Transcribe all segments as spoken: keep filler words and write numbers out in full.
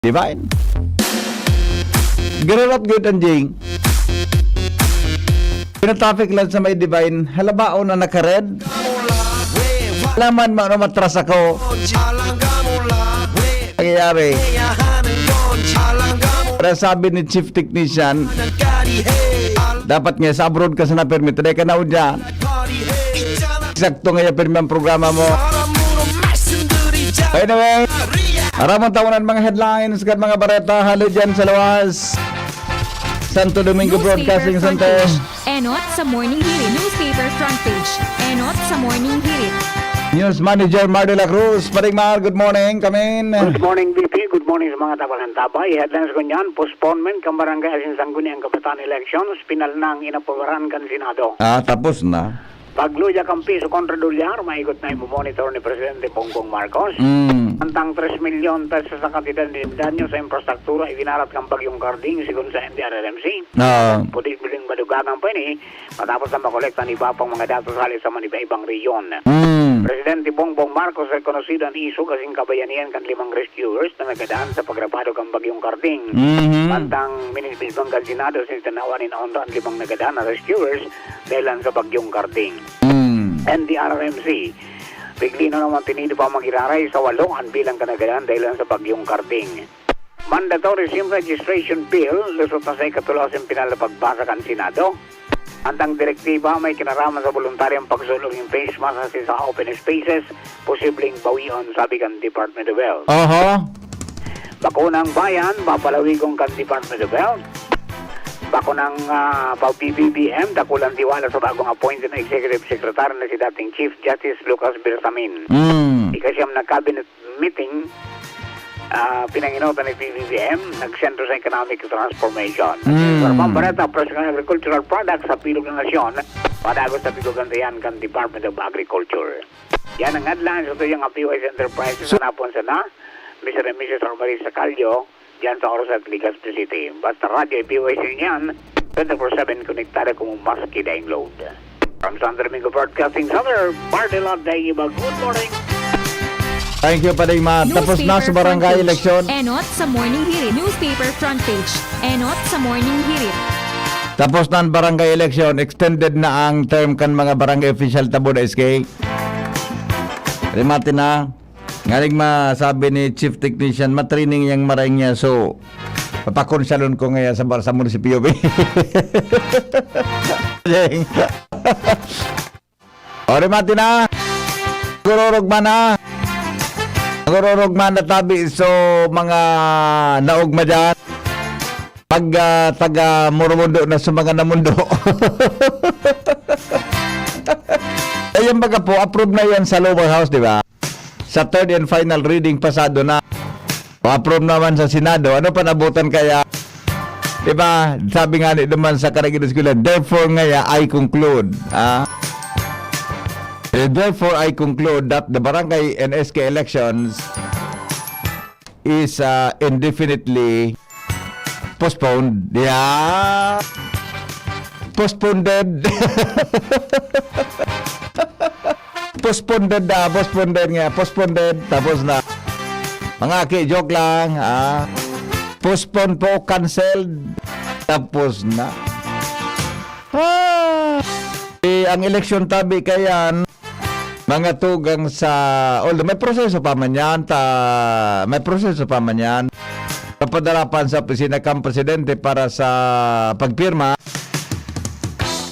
Divine. Garurot gud ang Jing. Pina-traffic lang sa may Divine. Halabaon na naka-red. Alaman mo ano matras ako. Nangyayari. Pero sabi ni Chief Technician, dapat nga sa abroad ka sana permit. Dahil ka na dyan. Eksakto nga yung pirmi ang programa mo. By the way, aramon tawanan mga headlines kan mga bareta hali dyan sa lawas. Santo Domingo Broadcasting Center. Enot sa Morning Hirit. Newspaper front page. Enot sa Morning Hirit. News Manager Mar de la Cruz. Paring Mar, good morning. Kamin. Good morning, B P. Good morning sa mga tabalan tabay. Headlines ko niyan, postponement kan barangay asin sangguniang kabataan elections, pinal nang inaprobaran kan Senado. Ah, tapos na. Pagluya kan piso kontra dolyar, maigot na imomonitor ni Presidente Bongbong Marcos. Mm. Antang tres milyon pesos ang kantidad na danyo sa infrastruktura ibinarat kan Bagyong Carding, sigon sa N D R R M C. Ah. Posibleng madugangan pa ini matapos na makolekta ni Bapang mga datos hali sa maniba-ibang rehiyon. Mm. Presidente Bongbong Marcos rekonosido an isog asin kabayanihan kan limang rescuers na nagadan sa pagrapado kan Bagyong Carding. Mhm. Mantang minismismong kan Senado, sinitanawan nin onroan limang nagadan na rescuers dahilan sa Bagyong Carding. Mm. N D R R M C, bigli na naman tinido pa magiraray sa walo an bilang kan nagadan dahilan sa Bagyong Carding. Mandatory SIM registration bill, lusot na sa ikatulo asin pinal na pagbasa kan Senado. Antang direktiba may kinaraman sa boluntaryong pagsulog nin face mask asin sa open spaces, posibleng bawion, sabi kan Department of Health. Oho. Bakunang bayan, papalawigon kan Department of Health. Bakunang uh, pag-B B B M, dakulang tiwala sa bagong appointed na executive secretary na si dating Chief Justice Lucas Bersamin. Mm. Ikasyam na cabinet meeting, ah, pinanginotan ni P B B M, nagsentro sa economic transformation. Mm. Sa Bareta, presyo ng agricultural products sa bilog ng nasyon, padagos sa pigbabantayan kan Department of Agriculture. Yan ang headlines sa tuyang P Y C Enterprises. Hanapon sana, Mister and Missus Romarie Sacalio, diyan sa Orozat, Legazpi City. Basta radyo ay P Y C niyan, twenty-four seven konektado kung maski daing load. From Santo Domingo Broadcasting Center, Mardelon Daingiba, good morning. Thank you, Paring Mar. Tapos na sa barangay election. Enot sa Morning Hirit. Newspaper front page. Enot sa Morning Hirit. Tapos na ang barangay election, extended na ang term kan mga barangay official, Tabon, S K. Remate na. Ngaling masabi ni Chief Technician, matraining yang maray niya. So, papakonsyalon ko ngayon sa, sa munisipyo. Jeng. O, remate na. Nagururugma na. Nagururugma na tabi. So, mga naugma dyan. Pag ah, taga Moromundo na sa mga namundo. Ayan baga po, approve na yan sa lower house, di ba? Sa third and final reading, pasado na. O, approve naman sa Senado. Ano pa nabutan kaya? Di ba? Sabi nga ni naman sa Karagin Eskwela, therefore ngaya, I conclude. Ah? Eh, therefore, I conclude that the barangay and S K elections is uh, indefinitely postponed. Yeah. Postponed. Postponed na, postponed nga, postponed, tapos na. Mga aki, joke lang, ah. Postpone po, canceled, tapos na. Ah. Eh, ang eleksyon tabi kayan, mga tugang sa, although may proseso pa man yan, ta, may proseso pa man yan. Papadarapan sa opisina kang presidente para sa pagpirma.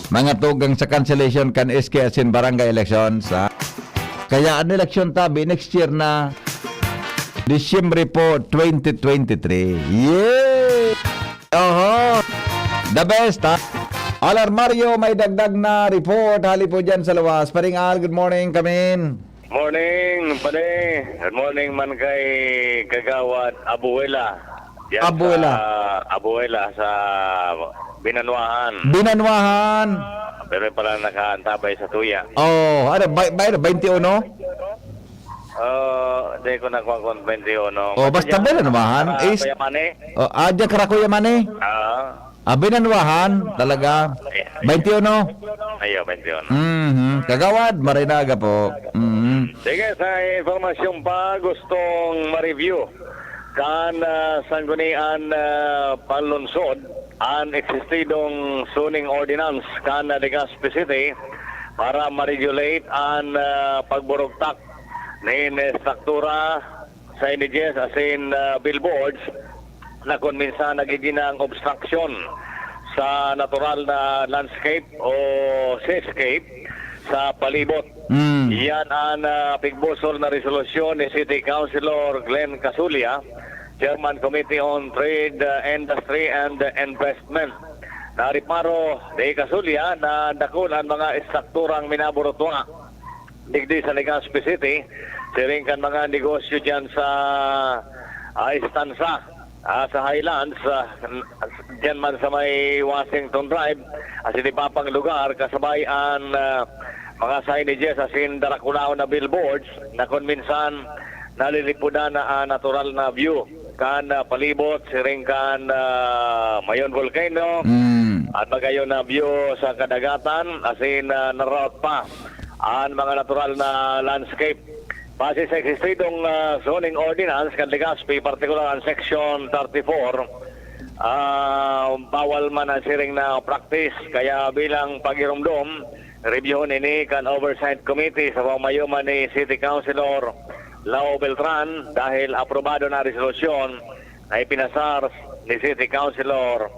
Mga tugang sa cancellation kan S K asin barangay elections, ha? Kaya ang eleksyon tabi next year na Disyembre po twenty twenty-three. Yay! Oho! The best, ha? Alar Mario, may dagdag na report. Hali po dyan sa luwas. Paring Al, good morning, kamin. Morning, pare. Good morning man kay Kagawad Abuela. Yan Abuela. Sa Abuela sa Binanwahan. Binanwahan. Pero pala nakaantabay sa tuya. Oh, ano, bay, bay, twenty-one? Oh, di ko nakuha kung twenty-one. Oh, basta Binanwahan Para is Kuya Mane. Oh, ah, diyan kara Kuya Mane. Ah. Ah, Binanwahan, talaga. Twenty-one. Ayo, twenty-one. Mhm. Kagawad, marinaga po. Mhm. Sige, sa impormasyon pa, gustong ma-review Kan, ah, Sangguniang, ah, Panlungsod an eksistidong zoning ordinance kan, ah, Legazpi City para ma-regulate an, ah, pagburugtak nin estruktura, signages asin, ah, billboards na kun minsan nagigin obstruction sa natural na landscape o seascape sa palibot. Mm. Iyan an, ah, pigbusol na resolusyon ni City Councilor Glenn Casulia, Chairman Committee on Trade, ah, Industry and Investment. Nariparo ni Casulia na dakul an mga estrukturang minaburutwa digdi sa Legazpi City, siring kan mga negosyo diyan sa, ah, Estanza, ah, sa Highlands, ah, diyan man sa may Washington Drive, asin iba pang lugar, kasabay an, ah, mga signages asin darakulaon na billboards na kun minsan nalilipodan na an natural na view kan, ah, palibot, siring kan, ah, Mayon Volcano, Mm. at magayon na view sa kadagatan, asin, ah, naraot pa an mga natural na landscape. Base sa eksistidong, ah, zoning ordinance kan Legazpi, partikular an Section thirty-four, ah, bawal man an siring na practice. Kaya bilang pagiromdom, reviewon ini kan Oversight Committee sa pamamayo man ni City Councilor Lau Beltran dahil aprobado na an resolusyon na ipinasar ni City Councilor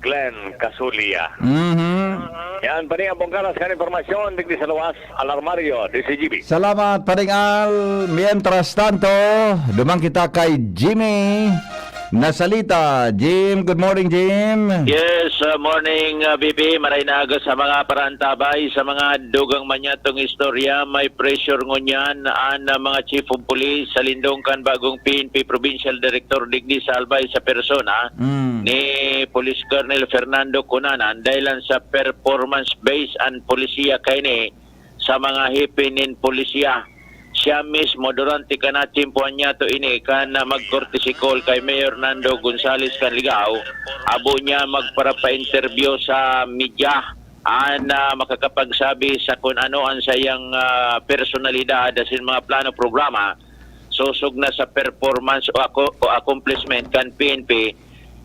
Glenn Casulia. Mhm. Yan pa ni ang bungkaras kan impormasyon digdi sa luwas, Alarmario, D C G B. Salamat, Paring Al. Mientras tanto, duman kita kay Jimmy Nasalita. Jim, good morning, Jim. Yes, uh, morning, uh, B P. Maray na aga sa mga parantabay, sa mga dugang manyatong istorya. May pressure ngunyan an, uh, mga chief of police sa lindong kan bagong P N P Provincial Director digdi sa Albay sa persona Mm. ni Police Colonel Fernando Cunanan, dahilan sa performance-based an polisiya kaini sa mga hepe nin polisiya. Siya mismo, durante kan natsimpohan niya to ini, kan, ah, mag-courtesy call kay Mayor Nando Gonzales Canligao, abo niya magparapainterview sa media. An, ah, makakapagsabi sa kun ano an sayang, ah, personalidad asin mga plano, programa, sosog na sa performance o ako, o accomplishment kan P N P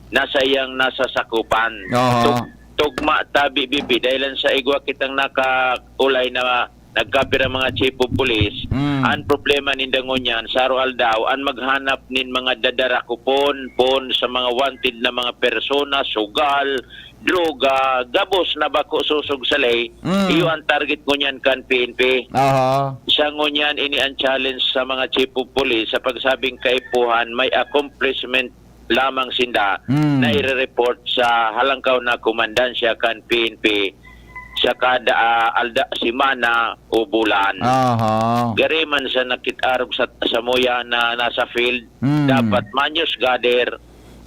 na sayang nasasakupan. Aha. Tug-, tugma tabi, B P, dahilan sa igwa kitang nakaulay na nagkapira mga chief of police. Mm. An problema ninda ngunyan, sa araw-aldaw, an maghanap nin mga dadarakupon, pon sa mga wanted na mga persona, sugal, droga, gabos na bako sosog sa ley, Mm. iyo an target ngunyan kan P N P. Aha. Siya ngunyan, ini an challenge sa mga chief of police sa pagsabing kaipuhan, may accomplishment lamang sinda Mm. na ire-report sa halangkaw na komandansya kan P N P sa kada, ah, alda, semana o bulan. Aha. Gari man sa nakit-, arog sa, samuya na nasa field, Mm. dapat manyos gader.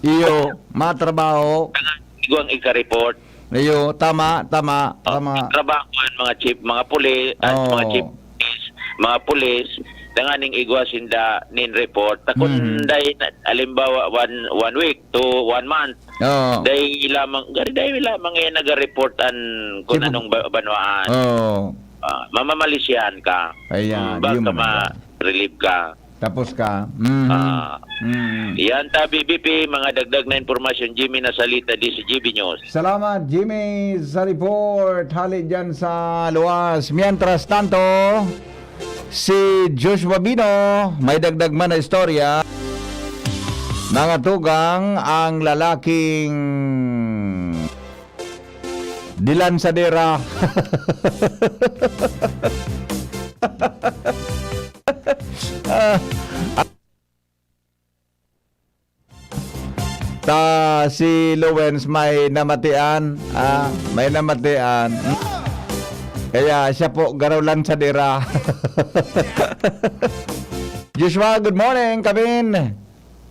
Iyo, matrabaho. Igwang ika-report. Iyo, tama, tama, Oh, tama. Trabaho an mga chief, mga puli-, an mga Oh. chief police, mga pulis, tanganing igwa sinda nin report. Ta kun Mm. dai na, halimbawa, one, one week to one month, Oo. dai lamang, gari dai lamang eh naga-report an kun Chief of anong ba-, banwaan. Oo. Ah, mamamalisyahan ka. Ayan, Mm, baka yun man. ma-relieve ka. Tapos ka. Mhm. Ah. Mm. Yan ta, B B P, mga dagdag na impormasyon, Jimmy Nasalita, D C G B News. Salamat, Jimmy, sa report. Hali dyan sa luwas. Mientras tanto, si Joshua Bino, may dagdag man na istorya. Mga tugang, ang lalaking dilan sa dera. Ah, ta si Lowens may namatian, ah, may namatian. Kaya siya po garo lansadera. Joshua, good morning, Kabin.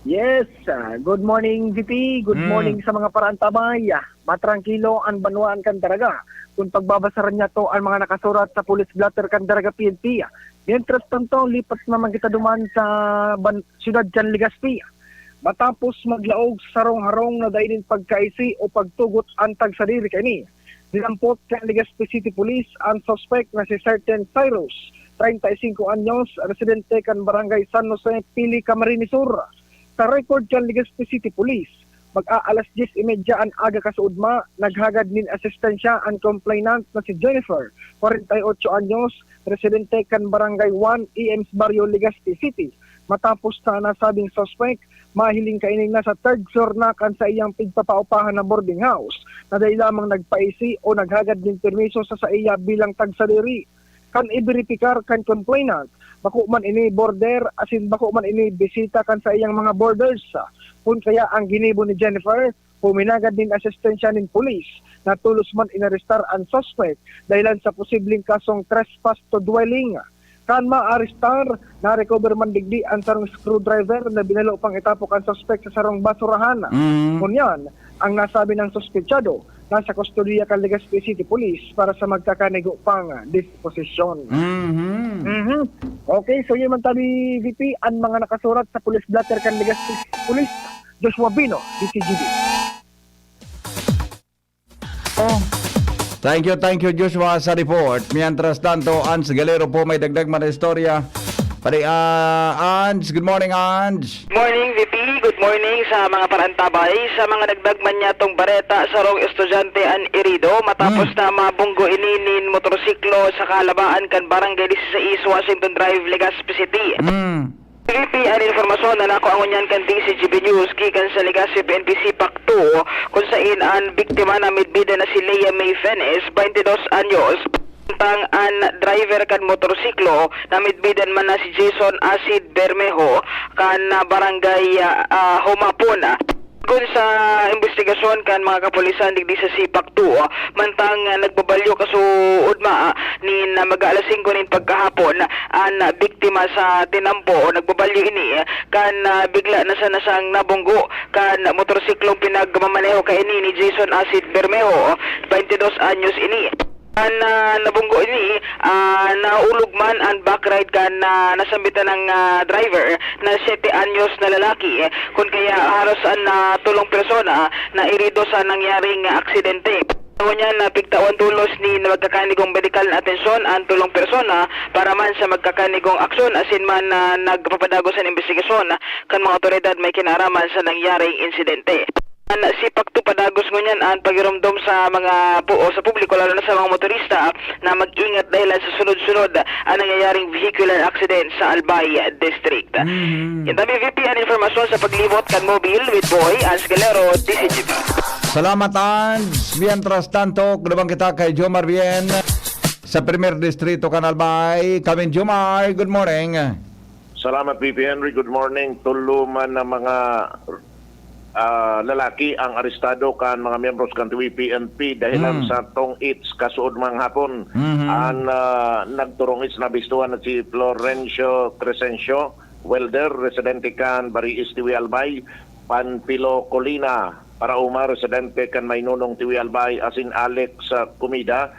Yes, ah, good morning, V P. Good Mm. morning sa mga paraantabay. Ah, matrangkilo an banwaan kan Daraga. Kung pagbabasaran niya to, ang mga nakasurat sa police blotter kan Daraga P N P. Mientras tanto, lipat naman kita duman sa ban-, siyudad kan Legazpi. Matapos maglaog sa harong-harong na dai nin pagkaisi o pagtugot an tagsadiri kaini, dinampot kan Legazpi City Police an suspek na si Sergeant Cyrus, treinta y cinco anyos, residente kan Barangay San Jose, Pili, Camarines Sur. Sa record kan Legazpi City Police, mag-aalas dyes y media an aga kasuodma, naghagad nin asistensya an complainant na si Jennifer, kwarenta y otso anyos, residente kan Barangay one, E M's Barrio, Legazpi City. Matapos na nasabing suspect, mahiling kaining nasa third floor na kan saiyang pigpapaupahan na boarding house, na dai lamang nagpaisi o naghagad nin permiso sa saiya bilang tagsadiri. Kan iberipikar kan complainant, bako man ini border, asin bako man ini bisita kan saiyang mga borders. Kun kaya ang ginibo ni Jennifer, huminagad nin asistensya nin pulis, na tolos man inarestar an suspect dahilan sa posibleng kasong trespass to dwelling. Kan maarestar, na-recover man digdi an sarong screwdriver na binalo pang itapok an suspect sa sarong basurahan. Mm. Ngunyan, ang nasabi ng suspetsado, nasa kustodiya kan Legazpi City Police para sa magkakanigo pang disposisyon. Mhm. Mhm. Okay, so yun man tabi, V P, ang mga nakasurat sa police blotter kan Legazpi Police, Joshua Bino, D C G B. Oh. Thank you, thank you, Joshua, sa report. Mientras tanto, Ans Galero po may dagdag man na istorya. Pare, ah, Ans, good morning, Ans. Morning, V P. Good morning sa mga parantabay. Sa mga dagdag man niya tong bareta, sarong estudyante an irido matapos Mm. na mabunggo ini nin motorsiklo sa kalabaan kan Barangay dieciséis, Washington Drive, Legazpi City. Mm. V P, an informasyon na nakuha ngunyan kan D C G B News gikan sa Legazpi P N P CPAC two, kun sain an biktima na midbidan na si Lea May Fenes, twenty dos anyos, samtang an driver kan motorsiklo na midbidan man na si Jason Acid Bermejo kan, ah, barangay, ah, ah, Humapon. Kun sa imbestigasyon kan mga kapulisan digdi sa CPAC two, mantang, ah, nagbabalyo kasuodma nin, ah, mag-aalas singko nin pagkahapon, an, ah, biktima sa tinampo, nagbabalyo ini, kan, ah, bigla na sana siyang nabunggo kan motorsiklong pinagmamaneho kaini ni Jason Acid Bermejo, twenty dos anyos ini. An, ah, nabunggo ini, ah, naulog man an back ride kan, ah, nasambitan ng, ah, driver na siyete anyos na lalaki, kun kaya haros an, ah, tolong persona na irido sa nangyaring aksidente. Ngunyan, napigtawan tolos nin magkakanigong medikal na atensyon an tolong persona para man sa magkakanigong aksyon asin man, ah, nagpapadagos an imbestigasyon kan mga otoridad may kinaaraman sa nangyaring insidente. An CPAC two padagos ngunyan an pagiromdom sa mga pu-, o sa publiko, lalo na sa mga motorista, na mag-ingat dahilan sa sunod-sunod an nangyayaring vehicular accident sa Albay District. Mhm. Yan tabi, V P, an informasyon sa paglibot kan Mobile with Boy Ans Galero, D C G B. Salamat, Ans. Mientras tanto, kulubang kita kay Jomar Bien sa Primer Distrito kan Albay. Kamin Jomar, good morning. Salamat, V P Henry. Good morning. Tulo man na mga, ah, lalaki ang arestado kan mga miyembros kan T V P N P dahilan Hmm. sa tong-its kasuodmang hapon. Mhm. An, ah, nagturong-its na bistuhan na si Florencio Crescencio, welder, residente kan Bariis, T V Albay, Panfilo Colina, Parauma, residente kan Mainunong, T V Albay, asin Alex, ah, Comida,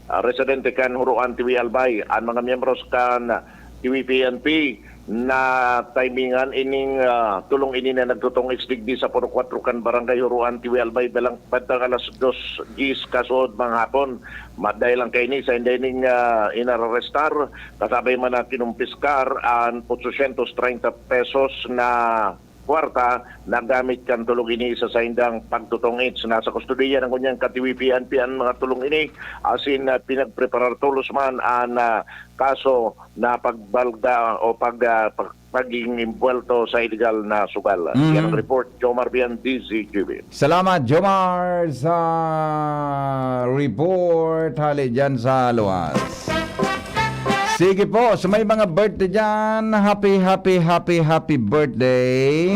ah, residente kan Huroan, T V Albay. An mga miyembros kan T V P N P na timingan ining, ah, tulong ini na nagtutong-its digdi sa Purok Kuwatro kan Barangay Huroan, T V Albay, belang bandang alas dos diyes kasuodmang hapon. Madahil lang kaini, sa inda ining, ah, inarerestar, kasabay man na kinumpiskar an otsosyentos treinta pesos na kwarta na gamit kan tulong ini sa saindang pagtutong-its. Nasa kustodiya na ngunyan kan T V P N P an mga tulong ini, asin, ah, pinagpreparar tolos man an, ah, kaso na pagbalda o pag, ah, pag-, pagiging imbuwelto sa iligal na sugal. Mhm. Yan ang report, Jomar Bian, D Z G B. Salamat, Jomar, sa report hali dyan sa luwas. Sige po, sa may mga birthday dyan, happy, happy, happy, happy birthday.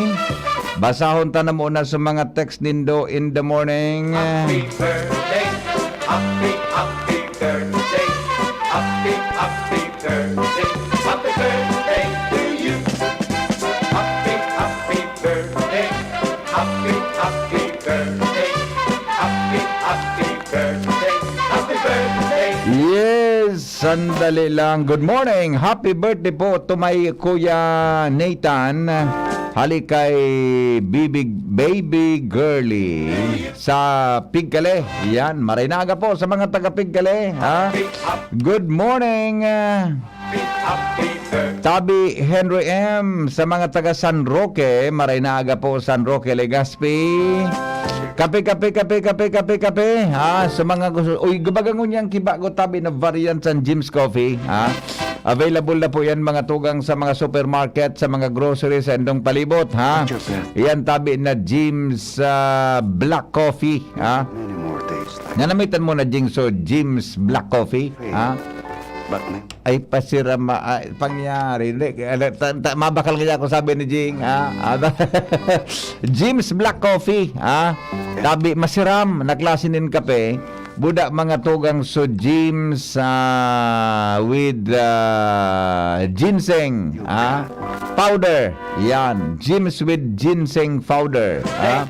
Basahon ta na muna sa mga text nindo in the morning. Happy birthday, happy, happy birthday, happy, happy birthday, happy birthday to you. Happy, happy birthday, happy, happy birthday, happy, happy birthday, happy birthday. Yes, sandali lang. Good morning. Happy birthday po to my Kuya Nathan. Hali kay Baby, Baby Girlie sa Pigkale. Yan, maray na aga po sa mga taga Pigkale, ha? Good morning. Tabi Henry M, sa mga taga San Roque, maray na aga po, San Roque, Legazpi. Kape, kape, kape, kape, kape, kape. Ha, sa mga gusto, uy, gubagangon yang kiba ko tabi na variant sa Jim's Coffee, ha? Available na po yan, mga tugang, sa mga supermarket, sa mga grocery, sa indong palibot, ha? Yan tabi na Jim's, ah, Black Coffee, ha? Nanamitan mo na, Jing, so Jim's Black Coffee, ha? Ay, pasiram, ah, pangyari. Hindi, ano, ta-, ta-, mabakal kaya ako, sabi ni Jing, ha? Ah, Jim's Black Coffee, ha? Tabi, masiram na klase nin kape. Buda, mga tugang, so Jim's, ah, with, ah, ginseng, ha? Powder. Yan, Jim's with ginseng powder, ha?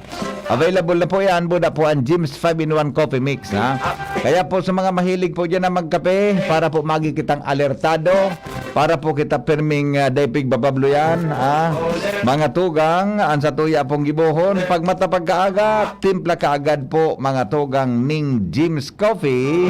Available na po yan, buda po ang Jim's five-in-one Coffee Mix, ha? Kaya po sa mga mahilig po dyan na magkape, para po magi kitang alertado, para po kita pirming, ah, daypig bababloyan, ha? Mga tugang, ang satuya pong gibohon, pag matapag kaaga, timpla kaagad po, mga tugang, ning Jim's Coffee,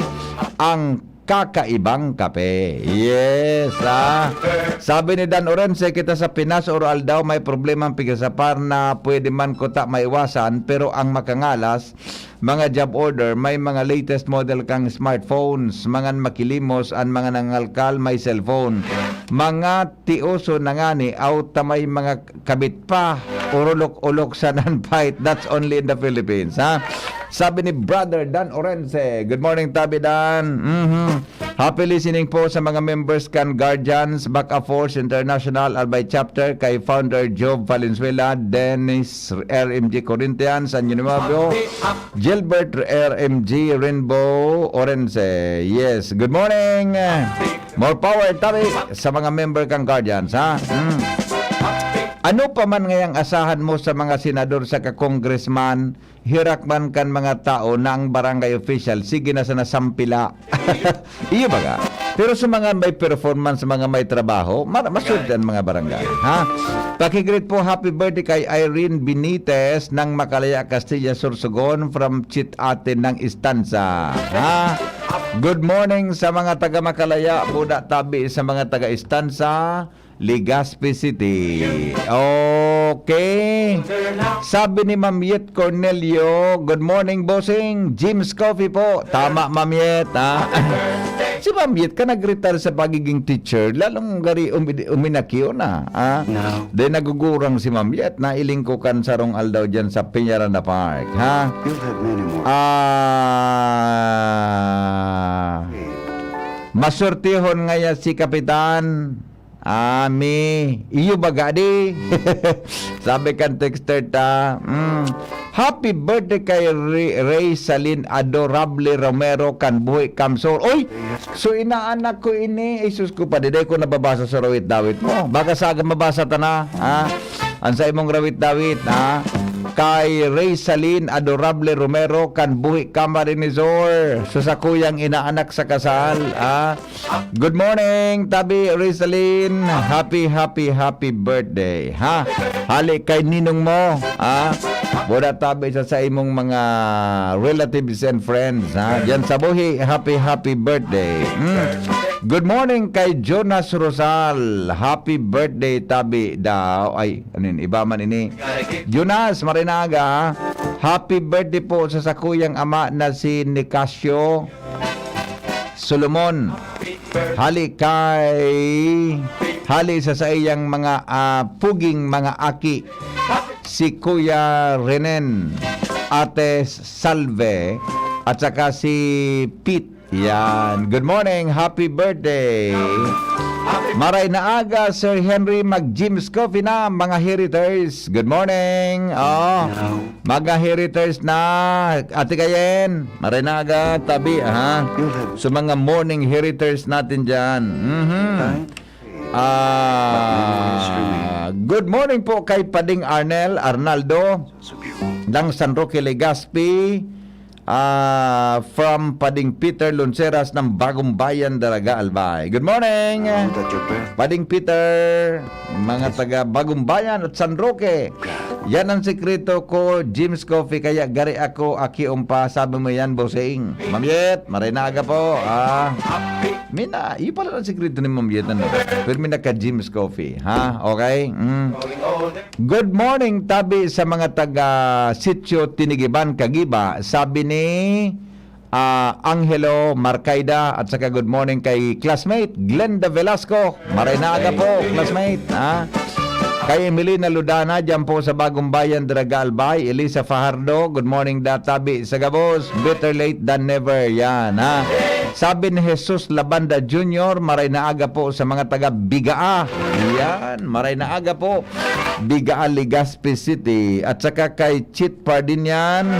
ang kakaibang kape. Yes, ah. Sabi ni Dan Orense, kita sa Pinas, oro-aldaw may problema ang pigasapar na pwede man kuta maiwasan, pero ang makangalas, mga job order, may mga latest model kang smartphones, mangan makilimos, an mga nangalkal may cellphone. Mga tioso na ngani, aw ta may mga kabit pa, urulok-ulok sa non-fight. That's only in the Philippines, ha? Sabi ni Brother Dan Orense, "Good morning, Tabi Dan." Mhm. Happy listening po sa mga members kan Guardians, Baca Force International, Albay Chapter, kay Founder Job Valenzuela, Dennis R M G Corinthians, Anyo Nuevo, Gilbert R M G Rainbow Orense. Yes, good morning. More power, tabi, sa mga member kan Guardians, ha? Hmm. Ano pa man ngayang asahan mo sa mga senador saka congressman, hirak man kan mga tao na ang barangay official, sige na sana sampila. Iyo baga? Pero sa mga may performance, mga may trabaho, mar-, maswerte ang mga barangay, ha? Paki-greet po, happy birthday kay Irene Benitez ng Makalaya, Castilla, Sorsogon, from Chit Ate ng Istanza, ha? Good morning sa mga taga Makalaya, buda tabi sa mga taga Istanza, Legazpi City. Okay. Sabi ni Ma'am Yet Cornelio, "Good morning, bossing. Jim's Coffee po." Tama, Ma'am Yet, ha? Si Ma'am Yet ka nag-retire sa pagiging teacher, lalong gari umi-, uminakyo na, ha? No. Then nagugurang si Ma'am Yet, nailing ko kan sarong aldaw dyan sa Peñaranda Park, ha? You'll have many more. Ah, masortihon ngaya si Kapitan. Ami, iyo baga di? Sabi kan texter ta, mm, "Happy birthday kay Re-, Ray Salin Adorable Romero kan Buhi Kamsor." Oy, so inaanak ko ini. Ay, sus ko pa, diday ko nababasa sa rawit-dawit mo. Baka saga mabasa ta na, ha? Ang sa imong rawit-dawit, ha? Kay Ray Salin Adorable Romero kan Buhi Camarines Sur. So sa kuyang inaanak sa kasal, ha? Good morning, Tabi Rizalin. Happy, happy, happy birthday, ha? Hali kay ninong mo, ha? Buda tabi sa, sa imong mga relatives and friends, ha? Diyan sa Buhi, happy, happy birthday. Mm. Good morning kay Jonas Rosal. Happy birthday, tabi daw. Ay, ano yun? Iba man ini. Jonas, marinaga, ha? Happy birthday po sa sakuyang ama na si Nicasio Solomon. Hali kay, hali sa saiyang mga, ah, puging mga aki, si Kuya Renen, Ate Salve, at saka si Pete. Yan. Good morning. Happy birthday. Maray na aga, Sir Henry. Mag-Jim's Coffee na, mga heriters. Good morning. Oh. Mga heriters na, Ate Kayen, maray na aga, tabi, ha? So, mga morning heriters natin dyan. Mhm. Ah, good morning po kay Pading Arnel Arnaldo ng San Roque, Legazpi. Ah, from Pading Peter Lonceras ng Bagong Bayan, Daraga, Albay. Good morning, Pading Peter, mga taga Bagong Bayan at San Roque. Yan ang sikreto ko, Jim's Coffee, kaya gari ako, aki umpa, sabi mo yan, bossing. Ma'am Yet, maray na aga po, ah. May na, yun pala ang sikreto ni Ma'am Yet, ano? Pero may naka-Jim's Coffee, ha? Okay? Mm. Good morning, tabi sa mga taga Sitio Tinigiban, Kagiba. Sabi ni, ah, Angelo Marcaida, at saka good morning kay classmate Glenda Velasco. Maray na aga po, classmate, ha? Kay Emelina Ludana, dyan po sa Bagong Bayan, Daraga, Albay. Elisa Fajardo, good morning, da, tabi sa gabos. Better late than never. Yan, ha? Sabi ni Jesus Labanda Junior, maray na aga po sa mga taga Bigaa. Yan, maray na aga po. Bigaa, Legazpi City. At saka kay Chit Pardinian,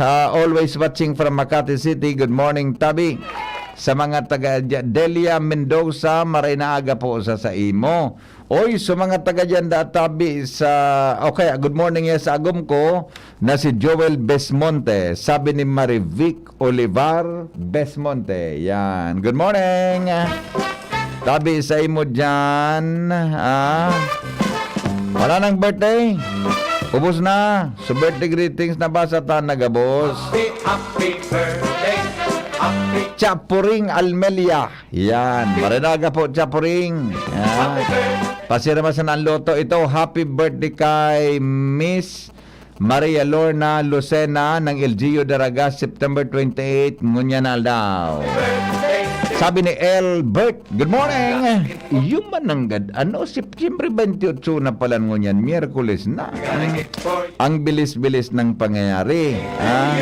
ha, always watching from Makati City. Good morning, tabi. Sa mga taga Delia Mendoza, maray na aga po sa saimo. Oy, sa mga taga dyan, da, tabi sa, okay, good morning, yes, sa agom ko na si Joel Besmonte, sabi ni Marivic Olivar Besmonte. Yan. Good morning. Tabi sa imo dyan. Ah, wala nang birthday. Ubus na. So, birthday greetings na ba sa tan nagabos? Happy, happy birthday. Happy Chapuring Almelia. Yan. Marinaga po, Chapuring. Yan. Pasirma sa nang loto ito. Happy birthday kay Miss Maria Lorna Lucena ng L G U Daraga, September twenty-eight, ngunyan na aldaw. Sabi ni Elbert, "Good morning." Iyo man nanggad, ano, September twenty-eight na pala ngunyan, Miyerkules na. Ang bilis-bilis ng pangyayari. Ah.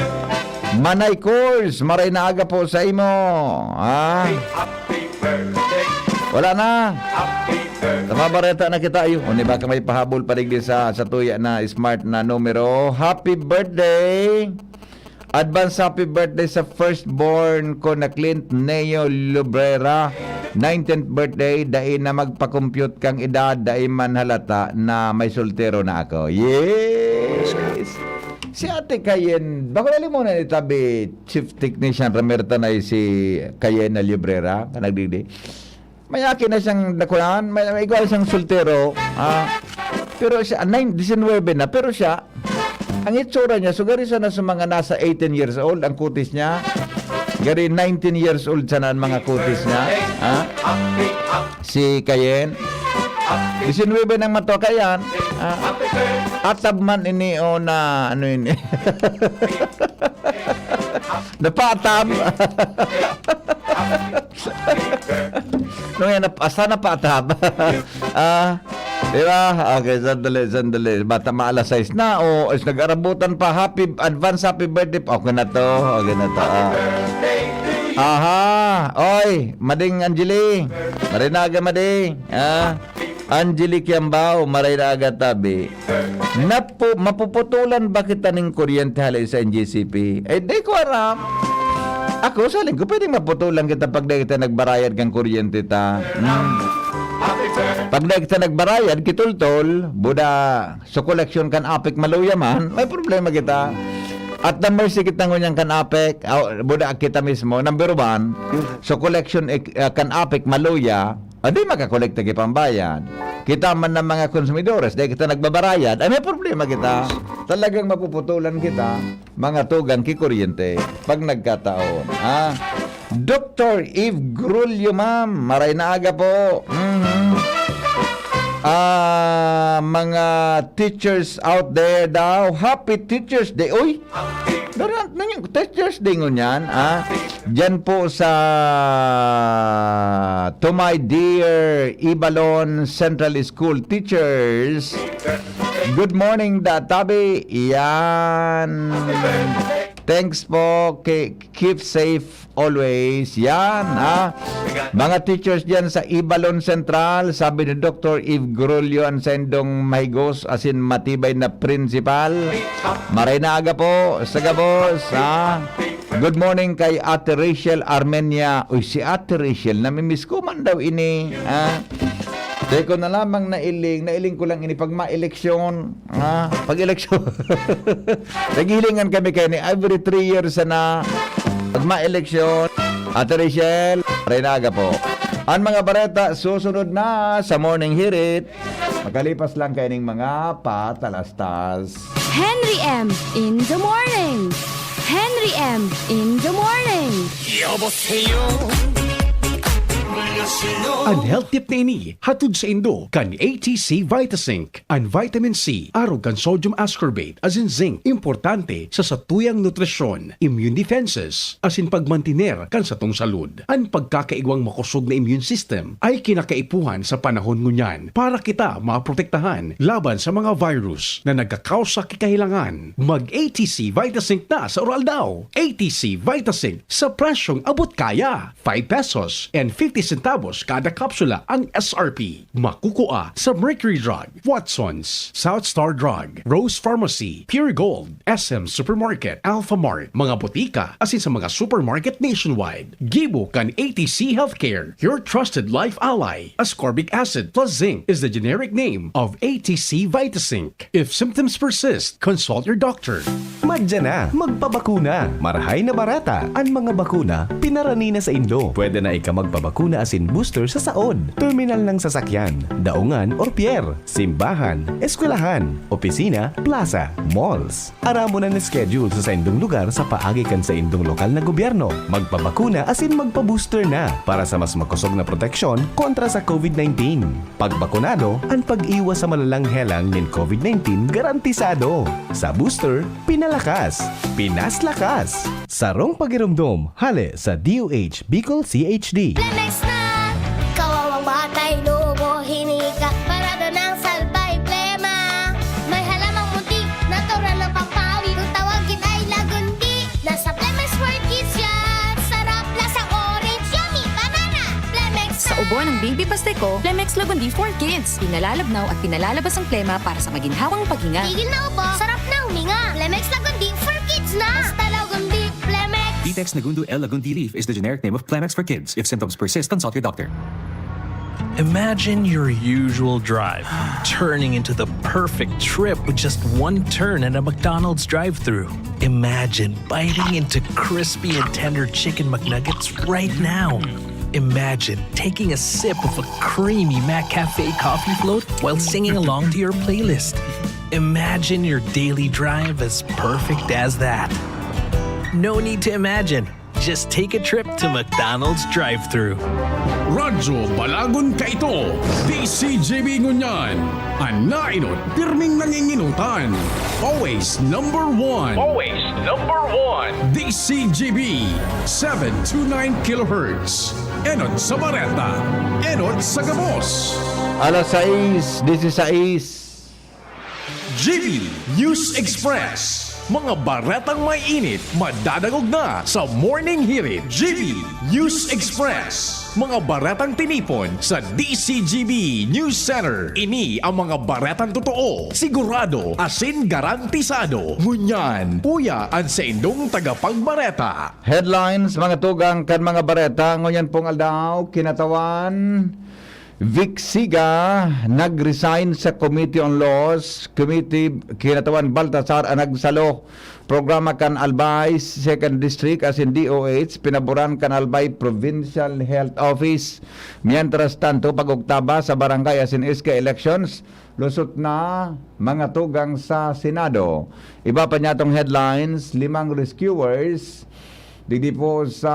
Manay Kors, maray na aga po sa imo. Ah. Wala na. Sa mga bareta na kita, ayo. O, ni baka may pahabol pa digdi sa, sa tuya na smart na numero. Happy birthday! Advance happy birthday sa firstborn ko na Clint Neo Lubrera. Nineteenth birthday, dai na magpa-compute kang edad, dai man halata na may soltero na ako. Yes! Si Ate Kayen, bako na limo na itabi, Chief Technician Ramirta na si Kayen na Lubrera, ka nagdigdi. May aki na siyang dakulaan, may, may igwa siyang soltero. Ah, pero siya, nine, diecinuebe na, pero siya, ang itsura niya, so gari sana sa mga nasa eighteen years old, ang kutis niya. Gari nineteen years old sana ang mga kutis niya. Ah, si Kayen. Diecinuebe nang matuwa kayan. Ah, atab man ini o na, ano ini? Napatab. Nung yan, nap-, asa napatab? Ah, di ba? Okay, sandali, sandali. Bata maalas sais na. O, is nag-arabutan pa. Happy, advance happy birthday. Okay na to. Okay na to. Ah. Aha. Oy, Mading Angeli. Marinaga, Mading. Ah. Angeli Kiambao, maray na aga tabi. Napu-, mapuputulan ba kita ning kuryente hali sa N G C P? Eh, di ko aram. Ako, sa linggo, pwedeng maputulan kita pag di kita nagbarayad kang kuryente ta. Hmm. Pag di kita nagbarayad, kitultol, buda, so collection kan apik maluya man, may problema kita. At na mercy kita ngunyan kan apik, aw, buda kita mismo, number one, so collection ik-, ah, kan apik maluya, ah, di makakolekta ki pambayad. Kita man ng mga konsumidores, dahil kita nagbabarayad, ay may problema kita. Talagang mapuputulan kita, mga tugang ki kuryente, pag nagkataon. Ha? Doctor Eve Grulio, ma'am, maray na aga po. Mhm. Ah, mga teachers out there daw, happy Teachers Day. Uy, Dara, nanyang Teachers Day ngunyan, ah. Diyan po sa, to my dear Ibalon Central School teachers. Good morning, da, tabi. Yan. Thanks po. Ke-, keep safe always. Yan, ha? Mga teachers diyan sa Ibalon Central, sabi ni Doctor Eve Grulio, ang sendong mahigos asin matibay na principal. Maray na aga po sa gabos, ha? Good morning kay Ate Rachel Armenia. Uy, si Ate Rachel, namimiss ko man daw ini, ha? Di ko na lamang nailing, nailing ko lang ini pag ma-eleksyon, ha? Pag eleksyon. Naghihilingan kami kayo ni every three years sana pag ma-eleksyon. Ate Rachel, maray na aga po. Ang mga bareta susunod na sa Morning Hirit. Makalipas lang kayo ning mga patalastas. Henry M in the morning. Henry M in the morning. 여보세요. An health tip na ini hatod saindo kan A T C Vitazinc. An vitamin C, arog kan sodium ascorbate asin zinc, importante sa satuyang nutrisyon, immune defenses, asin pagmantiner kan satong salud. An pagkakaigwang makosog na immune system ay kinakaipuhan sa panahon ngunyan para kita maprotektahan laban sa mga virus na nagkakausa ki kahilangan. Mag A T C Vitazinc na sa Uraldaw. A T C Vitazinc sa presyong abot kaya. Five pesos and fifty centavos kada kapsula ang S R P. Makukua sa Mercury Drug, Watson's, South Star Drug, Rose Pharmacy, Pure Gold, S M Supermarket, Alphamart, mga botika, asin sa mga supermarket nationwide. Gibo kan A T C Healthcare, your trusted life ally. Ascorbic acid plus zinc is the generic name of A T C Vitazinc. If symptoms persist, consult your doctor. Madya na, magpabakuna. Marahay na bareta. An mga bakuna, pinarani na saindo. Pwede na ika magpabakuna asin booster sa saod, terminal ng sasakyan, daungan or pier, simbahan, eskwelahan, opisina, plaza, malls. Aramon an schedule sa saindong lugar sa paagi kan saindong lokal na gobyerno. Magpabakuna asin magpa-booster na para sa mas makosog na proteksyon kontra sa COVID nineteen. Pagbakunado, an pag-iwas sa malalang helang nin COVID nineteen garantisado. Sa booster, pinalakas, pinaslakas. Sarong pagiromdom, hale sa D O H Bicol C H D. Flemex na! Kawawang batay, lobo, hinika, parada ng salbay, plema. May halamang munti, natural na pampawi. Kung tawagin ay lagundi, nasa Flemex for Kids yan. Sarap, lasang orange, yummy, banana. Flemex Sa na! Ubo ng Baby Pasteco, Flemex Lagundi for Kids. Pinalalabnaw at pinalalabas ang plema para sa maginhawang paghinga. Tigil na ubo, sarap na huminga. Flemex Lagundi for Kids na! Basta Lagundi, Flemex! Vitex Negundo L Lagundi leaf is the generic name of Flemex for Kids. If symptoms persist, consult your doctor. Imagine your usual drive turning into the perfect trip with just one turn and a McDonald's drive-thru. Imagine biting into crispy and tender chicken McNuggets right now. Imagine taking a sip of a creamy McCafe coffee float while singing along to your playlist. Imagine your daily drive as perfect as that. No need to imagine. Just take a trip to McDonald's drive-thru. Radyo Balagon kaito, D C G B ngunyan. An naenot, pirming nangingenotan. Always number one. Always number one. D C G B, seven two nine kilohertz. Enot sa bareta, enot sa gabos. Alas sais, disisais. G B News Express. Mga baretang may init, madadangog na sa Morning Hirit. G B News Express. Mga baretang tinipon sa D C G B News Center. Ini ang mga baretang totoo, sigurado, asin garantisado. Ngunyan, uya an saindong tagapagbareta. Headlines, mga tugang kan mga bareta. Ngunyan pong aldaw, kinatawan, Vic Siga nag-resign sa Committee on Laws, Committee, kinatawan Baltasar ang nagsalo programa kan Albay Second District asin D O H, pinaboran kan Albay Provincial Health Office. Mientras tanto, pag-oktaba sa barangay asin S K elections, lusot na mga tugang sa Senado. Iba pa niyatong headlines, limang rescuers digdi po sa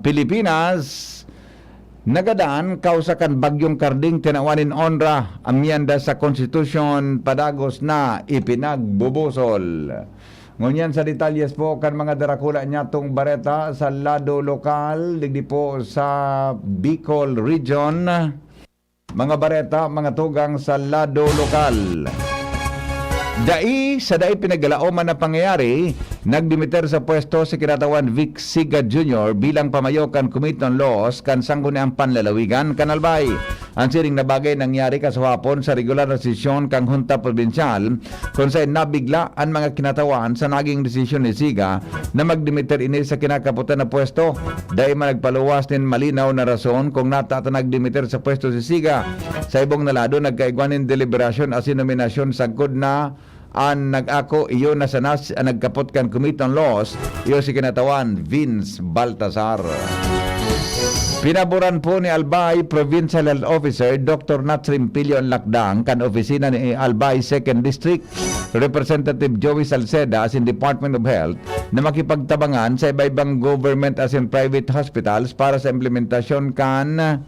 Pilipinas, nagadan kausa kan Bagyong Karding, tinawan nin onra, amyenda sa konstitusyon, padagos na ipinagbubusol. Ngunyan sa detalyes po kan mga darakula niyatong bareta sa lado lokal, digdi po sa Bicol Region. Mga bareta, mga tugang sa lado lokal. Dai, sa dai pinagalaoman na pangyayari, nagdimiter sa pwesto si kinatawan Vic Siga Junior bilang pamayo kan Committee on Laws kan Sangguniang Panlalawigan kan Albay. An siring na bagay nangyari kasuhapon sa regular na sesyon kan Hunta Probinsyal, kun saen nabigla an mga kinatawan sa naging desisyon ni Siga na magdimiter ini sa kinakapotan na pwesto. Dai man nagpaluwas nin malinaw na rason kung nata ta nagdimiter sa pwesto si Siga. Sa ibong na lado, nagkaigwa nin deliberasyon asin nominasyon sagkod na an nag-ako, iyo na sana si, an nagkapot kan Committee on Laws, iyo si kinatawan Vince Baltasar. Pinaboran po ni Albay Provincial Health Officer Doctor Nat Rimpilio an lakdang kan opisina ni Albay Second District Representative Joey Salceda asin Department of Health na makipagtabangan sa iba-ibang government asin private hospitals para sa implementasyon kan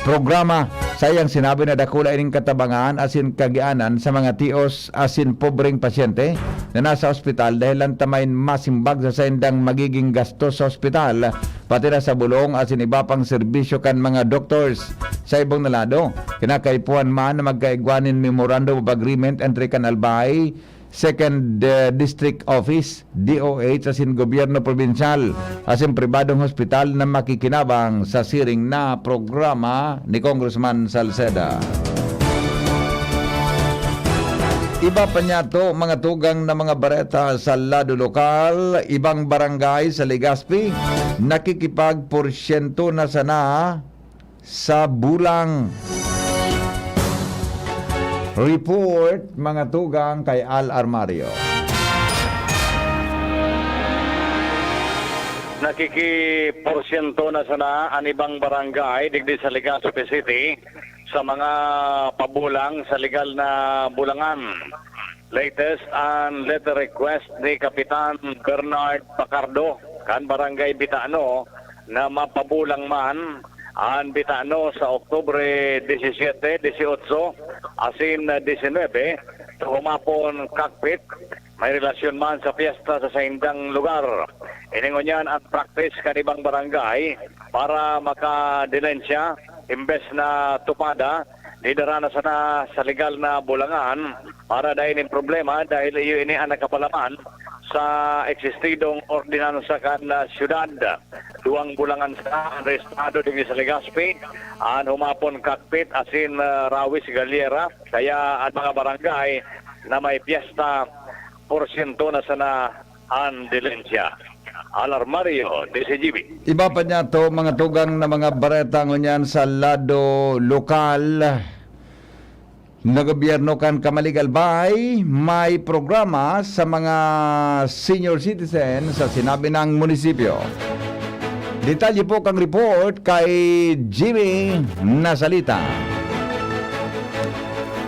programa. Saiyang sinabi na dakula ining katabangan asin kagianan sa mga tios asin pobreng pasyente na nasa ospital dahel lang ta main masimbag sa saindang magiging gastos sa ospital, pati na sa bulong asin iba pang serbisyo kan mga doctors. Sa ibong na lado, kinakaipuhan man na magkaigwa nin Memorandum of Agreement entre kan Albay Second, eh, District Office, D O H, asin gobyerno probinsyal, asin pribadong hospital na makikinabang sa siring na programa ni Congressman Salceda. Iba pa niyato, mga tugang na mga bareta sa lado lokal, ibang barangay sa Legazpi, nakikipagporsyento na sana sa bulang. Report, mga tugang, kay Al Armario. Nakikiporsyento na sana an ibang barangay digdi sa Legazpi City sa mga pabulang sa legal na bulangan. Latest an letter request ni Kapitan Bernard Pacardo kan Barangay Bitano na mapabulang man an Bitano sa Oktubre disisiyete, disiotso, asin disinuebe, sa humapon kakpit, may relasyon man sa pyesta sa saindang lugar. Ini ngunyan an practice kan ibang barangay para makadilensya, imbes na tupada, didara na sana sa legal na bulangan para dai nin problema, dahil iyo ini an nakapalaman sa existidong ordinansa kan, ah, syudad. Duwang bulangan sana an rehistro digdi sa Legazpi, an humapon kakpit asin, ah, Rawis Galera, kaya an mga barangay na may pyesta, porsyento na sana an dilensya. Al Armario, D Z G B. Iba pa niyato, mga tugang na mga bareta ngunyan sa lado lokal na gobyerno kan Camalig Albay, may programa sa mga senior citizen sa sinabi ng munisipyo. Detalye po kang report kay Jimmy Nasalita.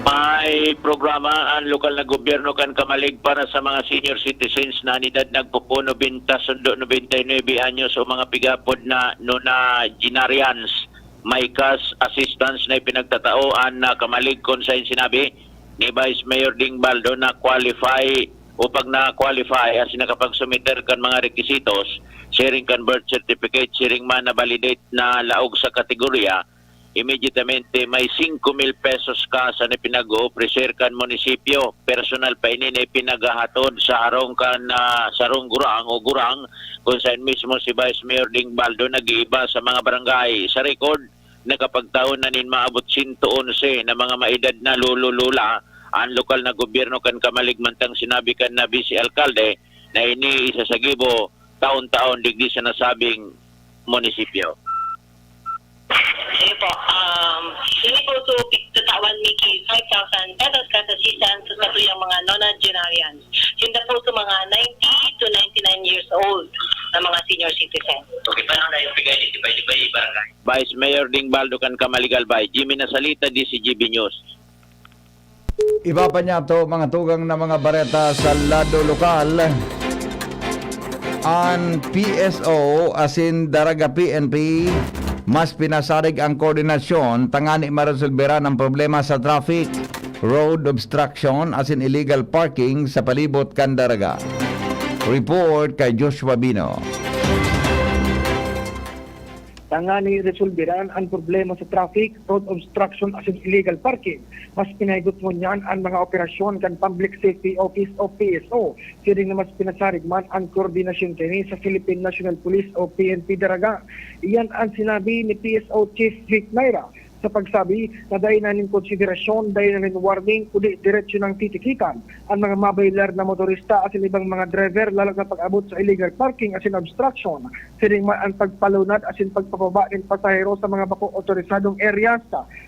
May programa an lokal na gobyerno kan Camalig para sa mga senior citizens na an edad nagpupo nobenta sundo nobenta y nuebe anyos o mga pigapod na nonagenarians. May cash assistance na ipinagtatao an, ah, Camalig, kun saen sinabi ni Vice Mayor Ding Baldo na qualify o pag na-qualify asin nakapagsumiter kan mga requisitos, siring kan birth certificate, siring man na validate na laog sa kategorya, immediatamente may singko mil pesos cash an ipinag-oofrecer kan munisipyo. Personal pa ini na ipinaghahatod sa harong kan, ah, sarong gurang o gurang, kun saen mismo si Vice Mayor Ding Baldo nag-iiba sa mga barangay. Sa record, nakapagtaon na nin maabot sento onse na mga maedad na lolo-lola an lokal na gobyerno kan Camalig, mantang sinabi kan na Vice Alkalde na ini isasagibo taon-taon digdi sa nasabing munisipyo. Sige po, um, ini po so, tatawan mi ki five thousand pesos cash assistance sa satuyang mga nonagenarians. Sinda po sa mga ninety to ninety-nine years old na mga senior citizen. Okay, paano na yung bigay ni Sibay-Sibay Barangay? Vice Mayor Ding Baldo kan Camalig Albay, Jimmy Nasalita, D Z G B News. Iba pa niyato, mga tugang na mga bareta sa lado lokal. An P S O asin Daraga P N P mas pinasarig an koordinasyon tangani maresolberan an problema sa traffic, road obstruction asin illegal parking sa palibot kan Daraga. Report kay Joshua Bino. Tangani resolberan an problema sa traffic, road obstruction asin illegal parking, mas pinahigot ngunyan an mga operasyon kan Public Safety Office o P S O, siring na mas pinasarig man an koordinasyon kaini sa Philippine National Police o P N P Daraga. Iyan an sinabi ni P S O Chief Vic Naira sa pagsabi na dai na nin konsiderasyon, dai na nin warning, kundi diretso nang titikitan an mga mabaylar na motorista asin ibang mga driver, lalo na pag-abot sa illegal parking asin obstruction, siring man an pagpalunad asin pagpababa nin pasahero sa mga bako otorisadong areas.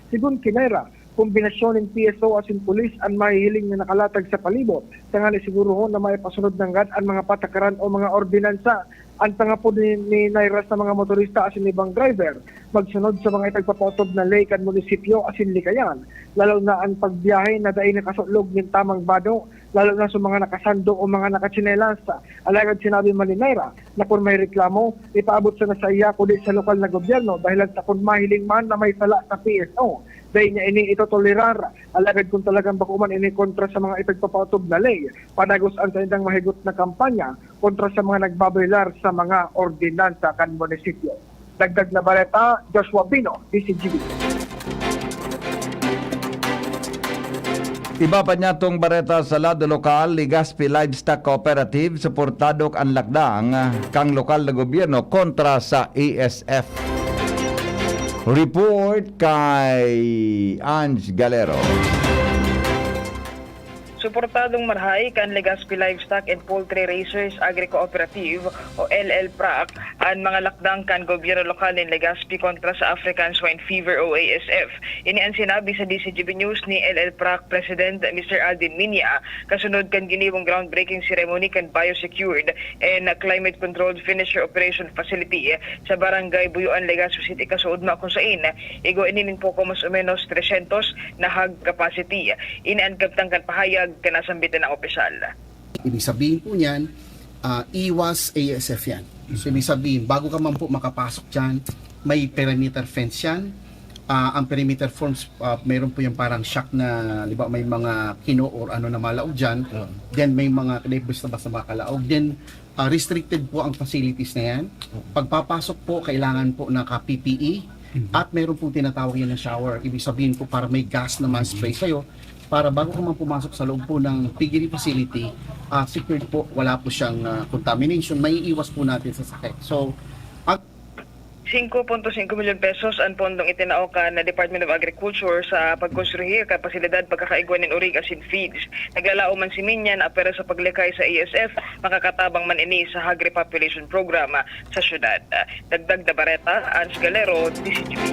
Segun ki Naira, kombinasyon nin P S O asin pulis an mahihiling na nakalatag sa palibot, tanganing sigurohon na maipasunod nanggad an mga patakaran o mga ordinansa. An pangapod ni, ni Naira sa mga motorista asin ibang driver, magsunod sa mga ipagpapaotob na ley kan munisipyo asin likayan, lalo na an pagbiyahe na dai nakasulog nin tamang bado, lalo na sa mga nakasando o mga nakatsinelas. Alagad sinabi man ni Naira na kun may reklamo, ipaabot sana saiya kundi sa lokal na gobyerno, dahilan ta kun mahiling man na may sala sa P S O, dai niya ini itotolerar. Alagad kun talagang bako man ini kontra sa mga ipagpapaotob na ley, padagos an saindang mahigot na kampanya kontra sa mga nagbabayolar sa mga ordinansa kan munisipyo. Dagdag na bareta, Joshua Bino, D C G B. Iba pa niya tong bareta sa lado lokal, Legazpi Livestock Cooperative, suportado an lakdang kang lokal na gobyerno kontra sa A S F. Report kay Ange Galero. Suportadong marahay kan Legazpi Livestock and Poultry Raisers Agri-Cooperative o L L PRAC an mga lakdang kan gobyerno lokal nin Legazpi kontra sa African Swine Fever o A S F. Ini an sinabi sa D C G B News ni L L PRAC President Mister Aldin Minya, kasunod kan giniwang groundbreaking ceremony kan Biosecured and Climate Controlled Finisher Operation Facility sa Barangay Buyoan, Legazpi City, kasuodma, kung sain igwa ini nin poko mas o menos tresyentos na hog capacity. Ini an kabtang kan pahayag kan nasambitan na opisyal. Ibig sabihin po niyan, ah, iwas A S F yan. So, ibig sabihin, bago ka man po makapasok dyan, may perimeter fence yan. Ah, ang perimeter forms, ah, mayroon po yung parang shack na, di ba, may mga kino or ano na malaog dyan. Oo. Then, may mga, di, basta-basta makalaog. Then, ah, restricted po ang facilities na yan. Oo. Pagpapasok po, kailangan po naka-P P E. Mhm. At meron pong tinatawag yan na shower. Ibig sabihin po, para may gas naman spray sa'yo. Para bago ka man pumasok sa loob po ng piggery facility, ah, secured po, wala po siyang, ah, contamination. Maiiwas po natin sa sakit. So, ang Singko punto singko milyon pesos an pondong itinao kan Department of Agriculture sa pagkonstruhir kan pasilidad pagkakaigwa nin orig asin feeds. Naglalaom man si Minya na apwera sa paglikay sa A S F, makakatabang man ini sa Hog Repopulation Program sa syudad. Dagdag na bareta, Ange Galero, D C G B.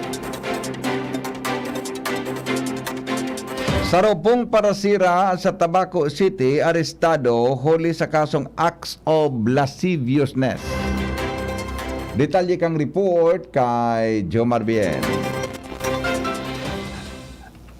Saro pong parasira sa Tabaco City arestado huli sa kasong acts of lasciviousness. Detalye kan report kay Jomar Bien.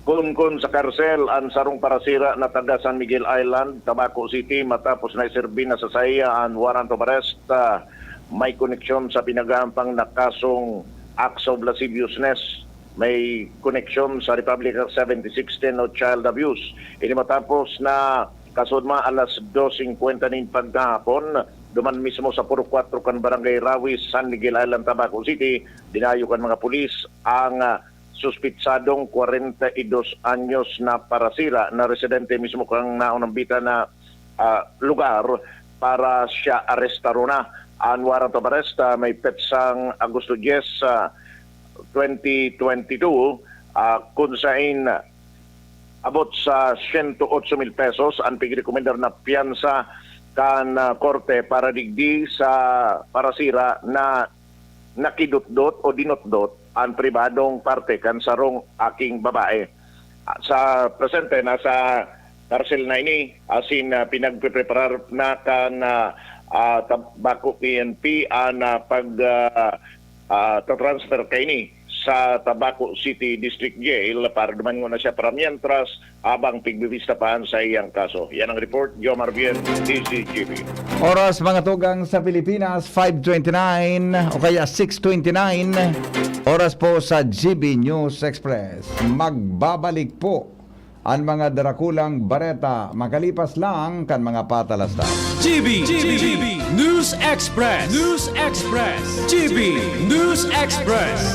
Kunkun sa karsel an sarong parasira na taga San Miguel Island, Tabaco City, matapos na iserbi na sa saiya an warrant of arrest, ah, may koneksyon sa pinag-aampang na kasong acts of lasciviousness, may koneksyon sa Republic Act seventy-six ten o child abuse. Ini matapos na kasudma alas dos singkwenta nin pagkahapon, duman mismo sa Purok Kuwatro kan Barangay Rawis, San Miguel Island, Tabaco City, dinayo kan mga pulis ang, ah, suspitsadong kwarenta y dos anyos na parasira na residente mismo kan naunambitan na, ah, lugar para siya arestarona. Ang warrant of arrest, ah, may petsang Agosto dyes, ah, twenty twenty-two, ah, kun sain abot sa siyento otso mil pesos ang pigrekomendar na piyansa kan, ah, korte para digdi sa parasira na nakidotdot o dinotdot ang pribadong parte kan sarong aking babae. Sa presente, nasa karsel na ini, asin, ah, pinagpepreparar na kan, ah, ah, Tabaco P N P ang, ah, pag, ah, ah, tatransfer kaini sa Tabaco City District Jail para duman nguna siya para mientras habang pigbibista pa an saiyang kaso. Yan ang report, Jomar Bien, D Z G B. Oras, mga tugang, sa Pilipinas, five twenty-nine o kaya six twenty-nine. Oras po sa G B News Express. Magbabalik po ang mga darakulang bareta makalipas lang kan mga patalastas. G B, G B News Express. News Express. G B News Express.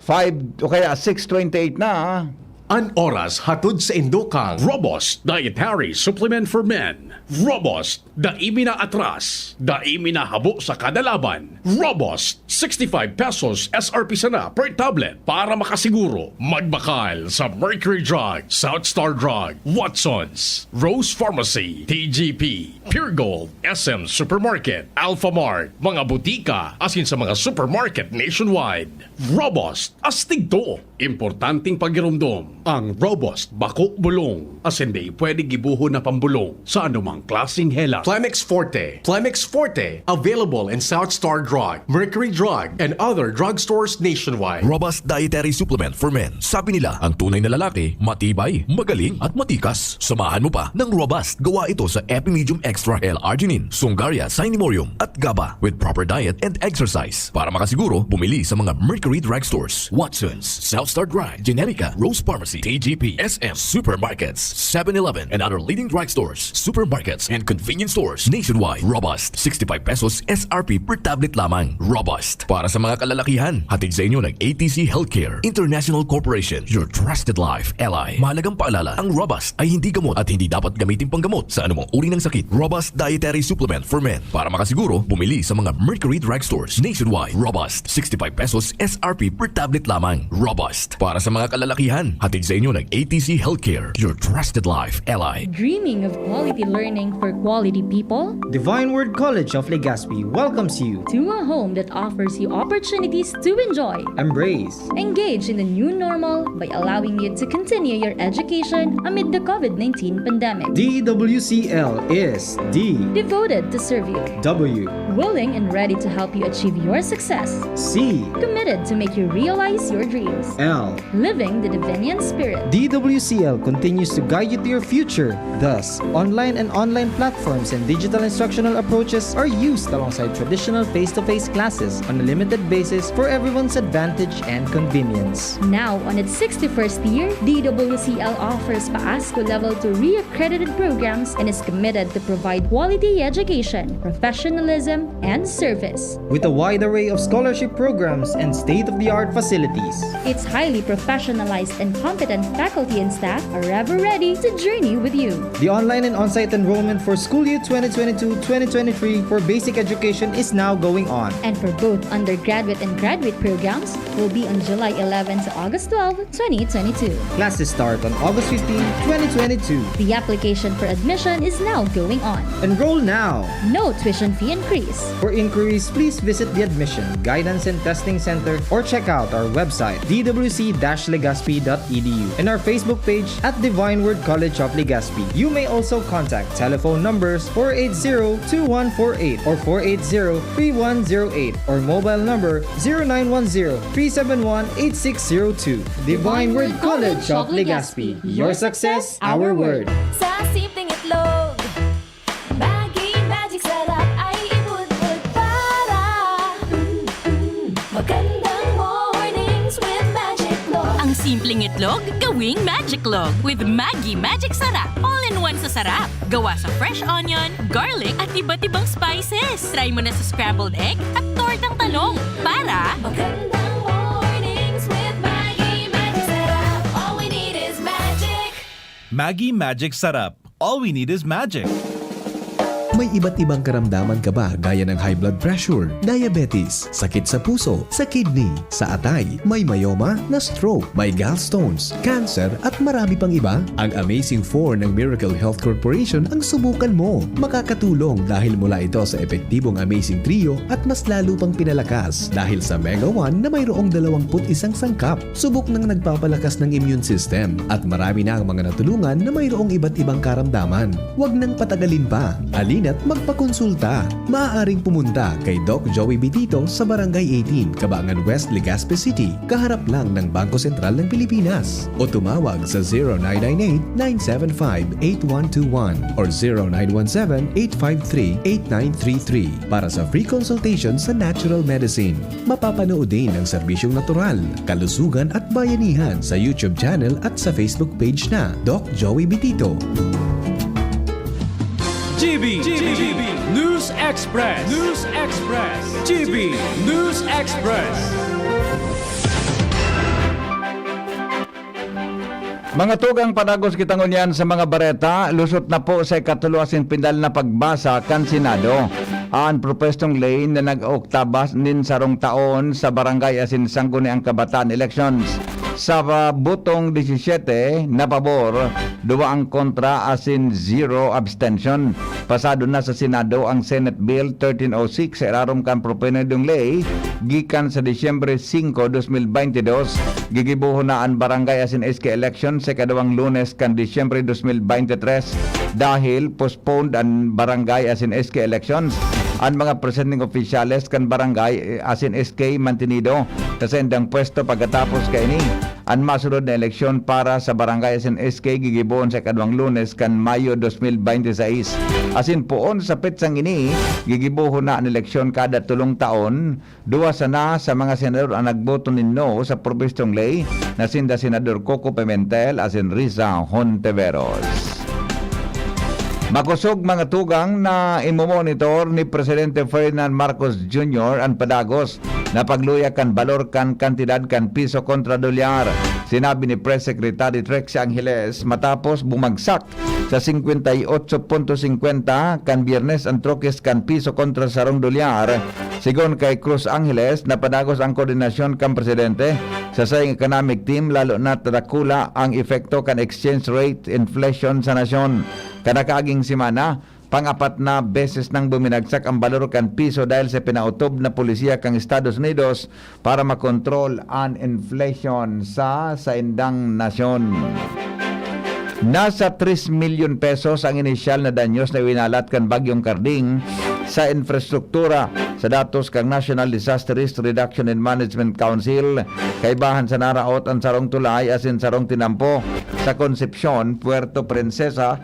Five o kaya six twenty-eight na. An oras hatod sa indokang Robust Dietary Supplement for Men. Robust, dai mi na atras, dai mi na habo sa kada laban. Robust, sixty-five pesos S R P sana per tablet. Para makasiguro, magbakal sa Mercury Drug, South Star Drug, Watsons, Rose Pharmacy, T G P, Pure Gold, S M Supermarket, Alphamart, mga butika, asin sa mga supermarket nationwide. Robust, astig to! Importanteng pagiromdom, ang Robust bako bulong, asin dai pwede gibohon na pambolong sa anumang klaseng hela. Plemex Forte. Plemex Forte, available in South Star Drug, Mercury Drug, and other drugstores nationwide. Robust Dietary Supplement for Men. Sabi nila, ang tunay na lalaki, matibay, magaling, at matikas. Samahan mo pa ng Robust. Gawa ito sa Epimedium Extra L-Arginine, Sungaria Cinemorium, at GABA with proper diet and exercise. Para makasiguro, bumili sa mga Mercury Drugstores, Watsons, South Star Drug, Generica, Rose Pharmacy, T G P, S M, supermarkets, seven eleven, and other leading drugstores, supermarkets, and convenience stores nationwide. Robust, sixty-five pesos S R P per tablet lamang. Robust. Para sa mga kalalakihan, hatid sa inyo ng A T C Healthcare International Corporation, your trusted life ally. Mahalagang paalala, ang Robust ay hindi gamot at hindi dapat gamitin panggamot sa anumang uri ng sakit. Robust Dietary Supplement for Men. Para makasiguro, bumili sa mga Mercury Drugstores nationwide. Robust, sixty-five pesos S R P per tablet lamang. Robust. Para sa mga kalalakihan, hatid sa inyo ng A T C Healthcare, your trusted life ally. Dreaming of quality learning for quality people? Divine Word College of Legazpi welcomes you to a home that offers you opportunities to enjoy, embrace, engage in the new normal by allowing you to continue your education amid the COVID nineteen pandemic. D W C L is D, devoted to serve you. W, willing and ready to help you achieve your success. C, committed to make you realize your dreams. L, living the Davenian spirit. D W C L continues to guide you to your future. Thus, online and online platforms and digital instructional approaches are used alongside traditional face-to-face classes on a limited basis for everyone's advantage and convenience. Now, on its sixty-first year, D W C L offers PAASCU Level two reaccredited programs and is committed to provide quality education, professionalism, and service. With a wide array of scholarship programs and state-of-the-art facilities. Its highly professionalized and competent faculty and staff are ever ready to journey with you. The online and on-site enrollment for school year twenty twenty-two twenty twenty-three for basic education is now going on. And for both undergraduate and graduate programs will be on July eleven to August twelve, twenty twenty-two. Classes start on August fifteen, twenty twenty-two. The application for admission is now going on. Enroll now! No tuition fee increase. For inquiries, please visit the Admission, Guidance and Testing Center or check out our website, d w c dash legazpi dot e d u, and our Facebook page at Divine Word College of Legazpi. You may also contact telephone numbers four eight zero two one four eight or four eight zero three one zero eight or mobile number zero nine one zero three seven one eight six zero two. Divine Word College of Legazpi. Your success, our word. Sa simpleng itlog, Maggi Magic Sarap ay ibudbud para, mm, mm, magandang mornings with Magic Log. Ang simpleng itlog, gawing Magic Log with Maggi Magic Sarap. All-in-one sa sarap. Gawa sa fresh onion, garlic, at iba't ibang spices. Try mo na sa scrambled egg at tortang talong. Para magandang mornings with Maggi Magic Sarap. All we need is magic. Maggi Magic Sarap. All we need is magic. May iba't ibang karamdaman ka ba, gaya ng high blood pressure, diabetes, sakit sa puso, sa kidney, sa atay, may myoma, na-stroke, may gallstones, cancer, at marami pang iba? Ang Amazing Four ng Miracle Health Corporation ang subukan mo. Makakatulong dahil mula ito sa epektibong Amazing Trio at mas lalo pang pinalakas dahil sa Mega One na mayroong dalawampu't isang sangkap. Subok nang nagpapalakas ng immune system at marami na ang mga natulungan na mayroong iba't ibang karamdaman. Huwag nang patagalin pa. Halina't magpakonsulta. Maaaring pumunta kay Doc Joey Bitito sa Barangay eighteen, Cabangan West, Legazpi City, kaharap lang ng Bangko Sentral ng Pilipinas. O tumawag sa zero nine nine eight, nine seven five, eight one two one or zero nine one seven, eight five three, eight nine three three para sa free consultation sa natural medicine. Mapapanood din ang serbisyong natural, kalusugan at bayanihan sa YouTube channel at sa Facebook page na Doc Joey Bitito. G B, G B, News Express, News Express, G B News Express. Mga tugang, padagos kita ngunyan sa mga bareta. Lusot na po sa ikatulo asin pinal na pagbasa kan Senado an propestong ley na nag-ooktabas nin sarong taon sa barangay asin sangguniang kabataan elections. Sa botong disisiete na pabor, duwa ang kontra asin zero abstention. Pasado na sa Senado ang Senate Bill thirteen oh six sa irarom kan proponedong ley gikan sa Disyembre singko, dos mil baynte dos. Gigibohon na an barangay asin S K election sa ikaduwang Lunes kan Disyembre dos mil baynte tres dahil postponed an barangay asin S K elections. An mga presenting opisyales kan barangay, eh, asin S K mantinido sa saindang pwesto pagkatapos kaini. An masunod na eleksyon para sa barangay asin S K gigibohon sa ikaduwang Lunes kan Mayo dos mil baynte sais. Asin poon sa petsang ini, gigibohon na an eleksyon kada tolong taon. Duwa sana sa mga senador an nagboto nin no sa propestong ley, na sinda Senador Coco Pimentel asin Risa Hontiveros. Makosog, mga tugang, na imomonitor ni Presidente Ferdinand Marcos Junior an padagos na pagluya kan balor kan kantidad kan piso kontra dolyar. Sinabi ni Press Secretary Trixie Angeles matapos bumagsak sa singkwenta y otso punto singkwenta kan Biyernes an trokes kan piso kontra sarong dolyar. Sigon kay Cruz Angeles, napadagos ang koordinasyon kan presidente sa saiyang economic team, lalo na ta dakula ang epekto kan exchange rate inflation sa nasyon. Kan nakaaging semana, pang-apat na beses nang buminagsak ang balor kan piso dahil sa pinaotob na polisiya kan Estados Unidos para makontrol an inflation sa saindang nasyon. Nasa tres milyon pesos ang inisyal na danyos na winalat kan Bagyong Karding sa infrastruktura. Sa datos kan National Disaster Risk Reduction and Management Council, kaibahan sa naraot an sarong tulay asin sarong tinampo sa Concepcion, Puerto Princesa,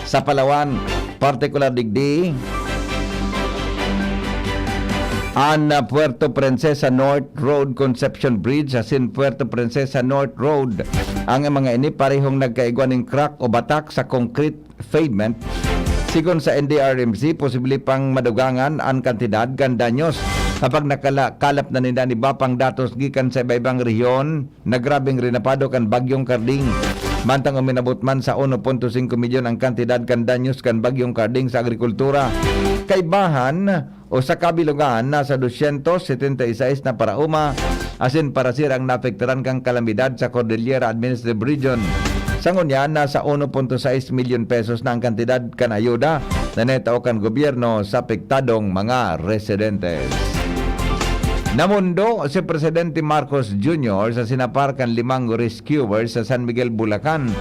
sa Palawan, partikular digdi an, ah, Puerto Princesa North Road Concepcion Bridge asin Puerto Princesa North Road. Ang mga ini parehong nagkaigwa nin crack o batak sa concrete pavement. Sigon sa N D R M C, posible pang madugangan an kantidad kan danyos kapag nakala-, kalap na ninda an iba pang datos gikan sa iba-ibang rehiyon na grabeng rinapado kan Bagyong Karding. Mantang uminabot man sa uno punto singko milyon ang kantidad kan danyos kan Bagyong Karding sa agrikultura. Kaibahan o sa kabilogan, nasa dosyentos setenta y seis na paraoma asin parasira ang naapektaran kan kalamidad sa Cordillera Administrative Region. Sa ngunyan, nasa uno punto sais milyon pesos na ang kantidad kan ayuda na naitao kan gobyerno sa apektadong mga residentes. Namondo si Presidente Marcos Junior sa sinapar kan limang rescuers sa San Miguel, Bulacan,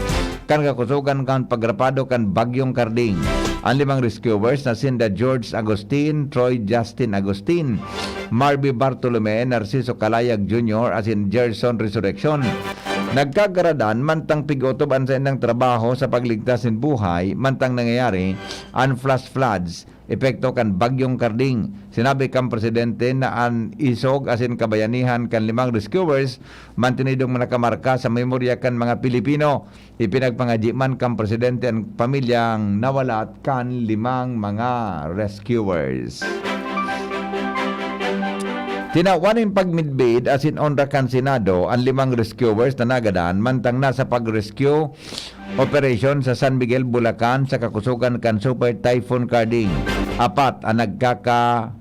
kan kakusogan kan pagrapado kan Bagyong Karding. An limang rescuers na sinda George Agustin, Troy Justin Agustin, Marby Bartolome, Narciso Calayag Junior asin Gerson Resurreccion, nagkagaradan mantang pig-otob an saindang trabaho sa pagligtas nin buhay mantang nangyayari an flash floods epekto kan Bagyong Karding. Sinabi kan presidente na an isog asin kabayanihan kan limang rescuers mantinidong nakamarka sa memorya kan mga Pilipino. Ipinagpangadyi man kan presidente an pamilyang nawalat kan limang mga rescuers. Tinawan nin pagmidbid asin onra kan Senado an limang rescuers na nagadan mantang nasa pag-rescue operasyon sa San Miguel, Bulacan, sa kakusogan kan Super Typhoon Karding. Apat an nagkaka-,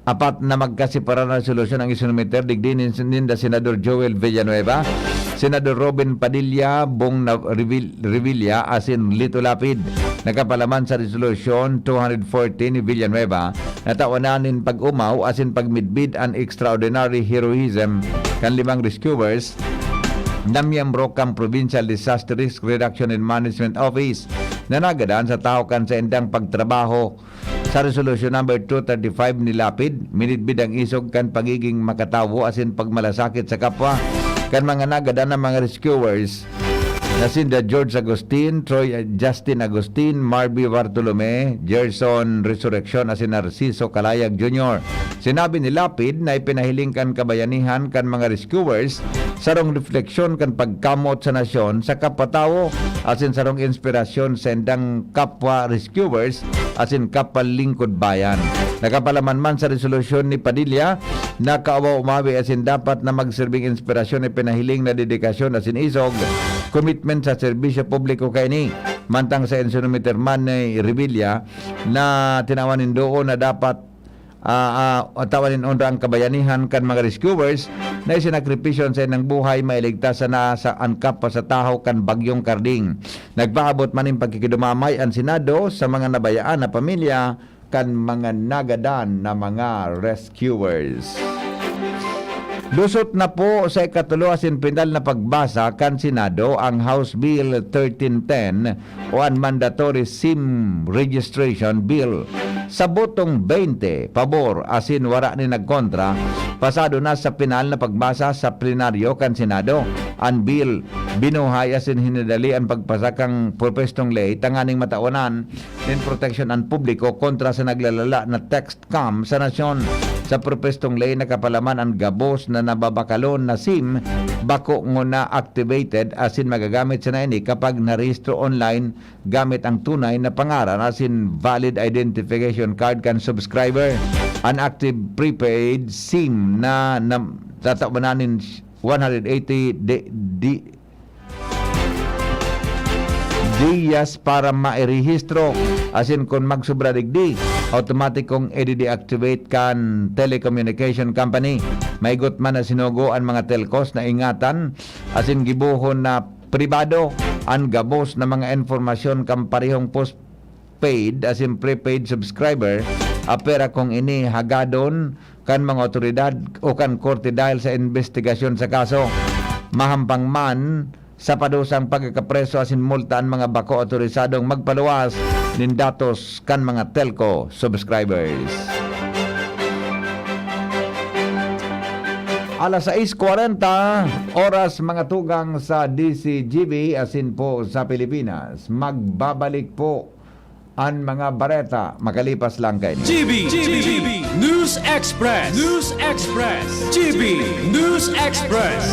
apat na magkasipara na resolusyon ang isinumiter digdi nin, ninda Senador Joel Villanueva, Senador Robin Padilla, Bong na-, Revil-, Revilla, asin Lito Lapid. Nakapalaman sa Resolusyon two hundred fourteen ni Villanueva, natawanan nin pag-omaw asin pagmidbid an extraordinary heroism kan limang rescuers na miyembro kan Provincial Disaster Risk Reduction and Management Office na nagadan sa tahaw kan saindang pagtrabaho. Sa Resolution Number two thirty-five ni Lapid, minidbid ang isog kan pagiging makatawo asin pagmalasakit sa kapwa kan mga nagadan na mga rescuers na sinda George Agustin, Troy Justin Agustin, Marby Bartolome, Gerson Resurreccion asin Narciso Calayag Junior. Sinabi ni Lapid na ipinahiling kan kabayanihan kan mga rescuers sarong refleksyon kan pagkamot sa nasyon sa kapwa tawo, asin sarong inspirasyon sa indang kapwa rescuers asin kapwa lingkod bayan. Nakapalaman man sa resolusyon ni Padilla na kaawa-umawi asin dapat na magsirbing inspirasyon ni pinahiling na dedikasyon asin isog, commitment sa serbisyo publiko kaini. Mantang sa insinumeter man ni Revilla na tinawan nin doon na dapat ah, ah, tawan nin onra ang kabayanihan kan mga rescuers na isinakripisyon sa indang buhay mailigtas sana sa angkap pa sa tahaw kan Bagyong Karding. Nagpaabot man nin pagkikidumamay an Senado sa mga nabayaan na pamilya kan mga nagadan na mga rescuers. Lusot na po sa ikatulo asin pinal na pagbasa kan Senado ang House Bill thirteen ten o an Mandatory SIM Registration Bill. Sa botong twenty pabor asin wara nin nagkontra, pasado na sa pinal na pagbasa sa plenaryo kan Senado. An bill, binuhay asin hinadali an pagpasa kan propestong ley tanganing matawanan nin proteksyon an publiko kontra sa naglalala na text scam sa nasyon. Sa propestong ley, nakapalaman an gabos na nababakalon na SIM bako ngona activated asin magagamit sana ini kapag narehistro online gamit ang tunay na pangaran asin valid identification card kan subscriber. An active prepaid SIM na, na tatawanan nin one hundred eighty di, di, diyas para mairehistro, asin kun magsubra digdi, automatikong i-deactivate kan telecommunication company. Maigot man na sinugo an mga telcos na ingatan asin gibohon na pribado an gabos na mga impormasyon kan parehong postpaid asin prepaid subscriber, apera kung ini hagadon kan mga otoridad o kan korte dahil sa imbestigasyon sa kaso. Mahampang man sa padusang pagkakapreso asin multa an mga bako otorisadong magpaluwas nin datos kan mga telco subscribers. Alas sais kwarenta, oras mga tugang sa D C G B asin po sa Pilipinas. Magbabalik po an mga bareta makalipas lang kaini. G B, G B, News Express, News Express, G B News Express.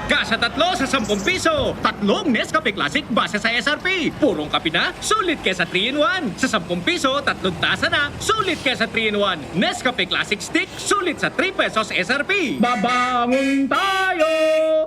Ka sa tatlo sa sampung piso, tatlong Nescafe Classic base sa S R P. Purong kape na, sulit ka sa three-in-one. Sa sampung piso, tatlong tasa na, sulit ka sa three-in-one. Nescafe Classic Stick, sulit sa three pesos S R P. Babangon tayo!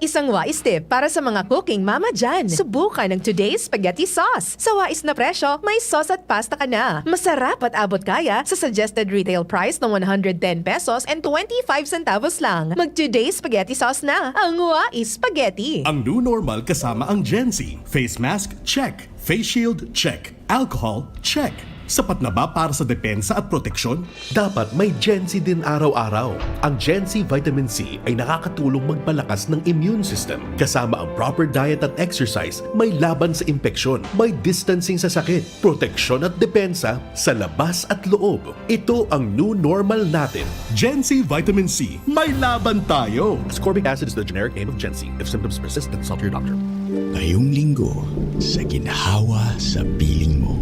Isang wais tip para sa mga cooking mama dyan. Subukan ang Today's Spaghetti Sauce. Sa wais na presyo, may sauce at pasta ka na. Masarap at abot kaya sa suggested retail price na one hundred ten pesos and twenty-five centavos lang. Mag Today's Spaghetti Sauce na. Ang wais spaghetti. Ang new normal kasama ang Gen Z. Face mask, check. Face shield, check. Alcohol, check. Sapat na ba para sa depensa at proteksyon? Dapat may Gen Z din araw-araw. Ang Gen Z Vitamin C ay nakakatulong magpalakas ng immune system. Kasama ang proper diet at exercise, may laban sa impeksyon, may distancing sa sakit, proteksyon at depensa sa labas at loob. Ito ang new normal natin. Gen Z Vitamin C, may laban tayo! Ascorbic acid is the generic name of Gen Z. If symptoms persist, then consult your doctor. Ngayong linggo, sa ginhawa sa piling mo.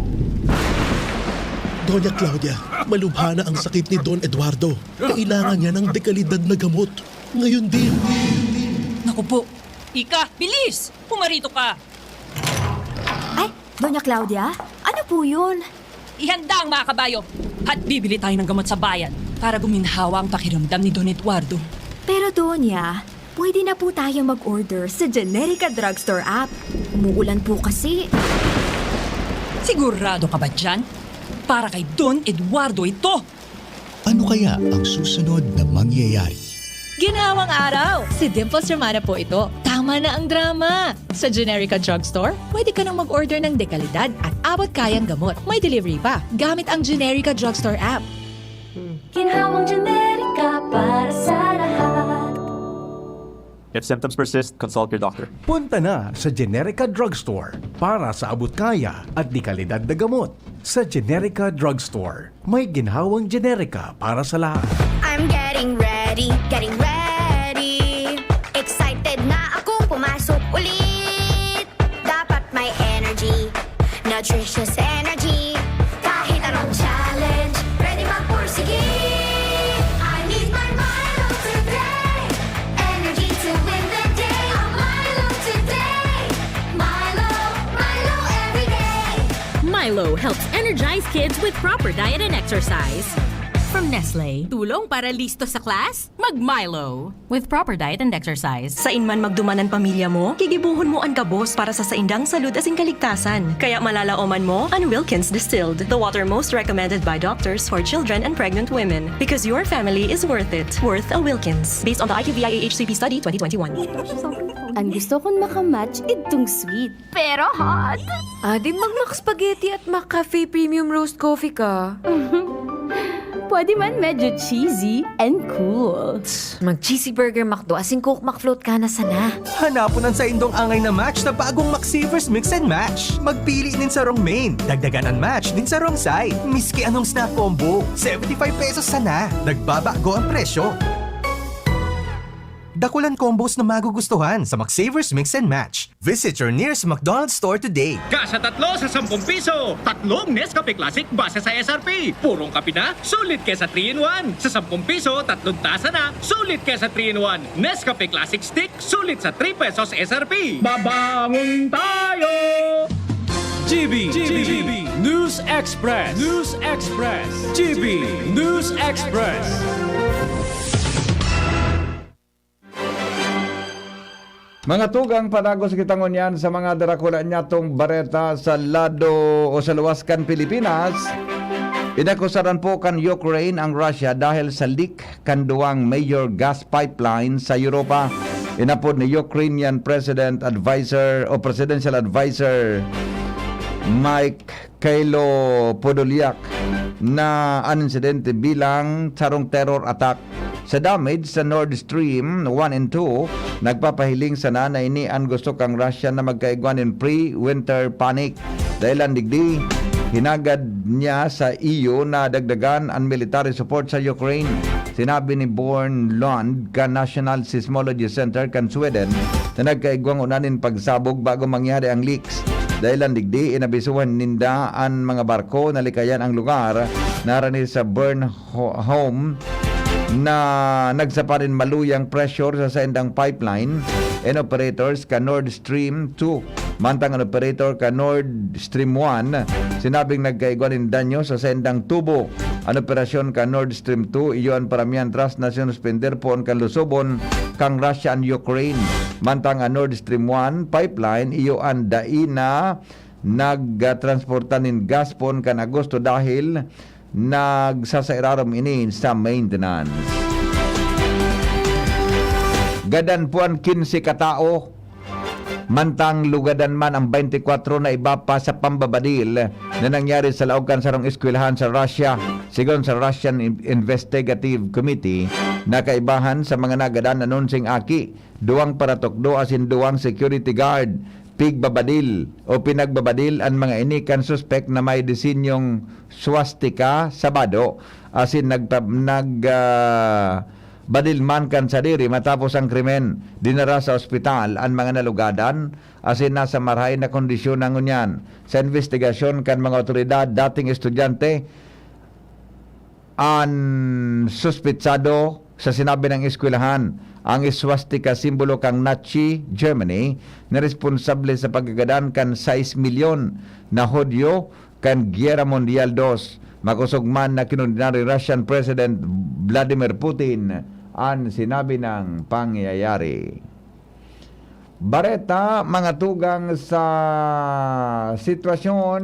Doña Claudia, malubha na ang sakit ni Don Eduardo. Kailangan niya ng dekalidad na gamot. Ngayon din. Naku po. Ika, bilis! Pumarito ka! Ay, Doña Claudia? Ano po yun? Ihanda ang mga kabayo at bibili tayo ng gamot sa bayan para guminhawa ang pakiramdam ni Don Eduardo. Pero, Doña, pwede na po tayo mag-order sa Generica Drugstore app. Umuulan po kasi. Sigurado ka ba dyan? Para kay Don Eduardo ito! Ano kaya ang susunod na mangyayari? Ginhawang araw! Si Dimples Romana po ito. Tama na ang drama! Sa Generica Drugstore, pwede ka nang mag-order ng dekalidad at abot kayang gamot. May delivery pa, gamit ang Generica Drugstore app. Ginhawang Generica para sa lahat. If symptoms persist, consult your doctor. Punta na sa Generica Drugstore para sa abot kaya at dekalidad na gamot. Sa Generica Drugstore, may ginhawang Generica para sa lahat. I'm getting ready, getting ready. Excited na akong pumasok ulit. Dapat may energy, nutritious energy. Kahit anong challenge, ready magpursige. I need my Milo today. Milo helps energize kids with proper diet and exercise. From Nestle, tulong para listo sa class? Mag Milo. With proper diet and exercise. Sain man magduman an pamilya mo, gigibohon mo an gabos para sa saindang salud asin kaligtasan. Kaya malalaoman mo an Wilkins Distilled, the water most recommended by doctors for children and pregnant women. Because your family is worth it. Worth a Wilkins. Based on the I Q V I A H C P study twenty twenty-one. Ang gusto kong makamatch, idtong sweet. Pero hot. Adi, magmak spaghetti at mac cafe premium roast coffee ka. Pwede man medyo cheesy and cool. Mag cheesy burger McDo asin Coke McFloat ka na sana. Hanapon an saindong angay na match sa bagong McSavers Mix and Match. Magpili nin sarong main, dagdagan an match nin sarong side. Miski anong snack combo, seventy-five pesos sana. Nagbabago ang presyo. Dakulan combos na magugustuhan sa McSavers Mix and Match. Visit your nearest McDonald's store today. Kasha tatlo sa sampung piso, tatlong Nescafe Classic base sa S R P. Purong kape na, sulit ka sa three-in-one. Sa sampung piso, tatlong tasa na, sulit ka sa three-in-one. Nescafe Classic Stick, sulit sa three pesos S R P. Babangon tayo! G B, G B, News Express, News Express, G B News Express. Mga tugang, padagos kita ngunyan sa mga darakula nyatong bareta sa lado o sa luwas kan Pilipinas. Inakusaran po kan Ukraine ang Russia dahil sa leak kan duwang major gas pipeline sa Europa. Inapod ni Ukrainian President Advisor o Presidential Advisor Mike Kylo Podolyak na an insidente bilang sarong terror attack. Sa damage sa Nord Stream one and two, nagpapahiling sana na ini an gusto kan Russia na magkaigwa nin pre-winter panic. Dahelan digdi, hinagad niya sa E U na dagdagan an military support sa Ukraine. Sinabi ni Björn Lund kan National Seismology Center kan Sweden na nagkaigwang una nin pagsabog bago mangyari ang leaks. Dahelan digdi, inabisuhan ninda an mga barko na likayan ang lugar na harani sa Björn Ho-, Home na nagsapa nin maluyang pressure sa saindang pipeline and operators ka Nord Stream two. Mantang an operator ka Nord Stream one, sinabing nagkaigwa nin danyo sa saindang tubo. An operasyon ka Nord Stream two, iyo an paramihan transnasyon suspender poon kan lusobon kan Russia an Ukraine. Mantang an Nord Stream one pipeline, iyo an dai na nagtransporta nin gas poon kan Agosto dahil nagsasairarom ini sa maintenance. Gadan po an kinse ka tawo, mantang lugadan man ang twenty-four na iba pa sa pambabadil na nangyari sa laog kan sarong eskwelahan sa Russia. Sigon sa Russian In-, Investigative Committee, na kaibahan sa mga nagadan na nonseng aki, duwang paratukdo asin duwang security guard, pigbabadil o pinagbabadil an mga ini kan suspek na may disenyong swastika sa bado, asin nagpa-, nag, ah, badil man kan sadiri matapos ang krimen. Dinara sa ospital an mga nalugadan, asin nasa marahay na kondisyon na ngunyan. Sa imbestigasyon kan mga awtoridad, dating estudyante an suspetsado sa sinabi nang eskwelahan. Ang swastika, simbolo kan Nazi Germany, na responsable sa pagkagadan kan sais milyon na Hudyo kan Giyera Mundial dos. Makosog man na kinondena ni Russian President Vladimir Putin an sinabi nang pangyayari. Bareta, mga tugang sa sitwasyon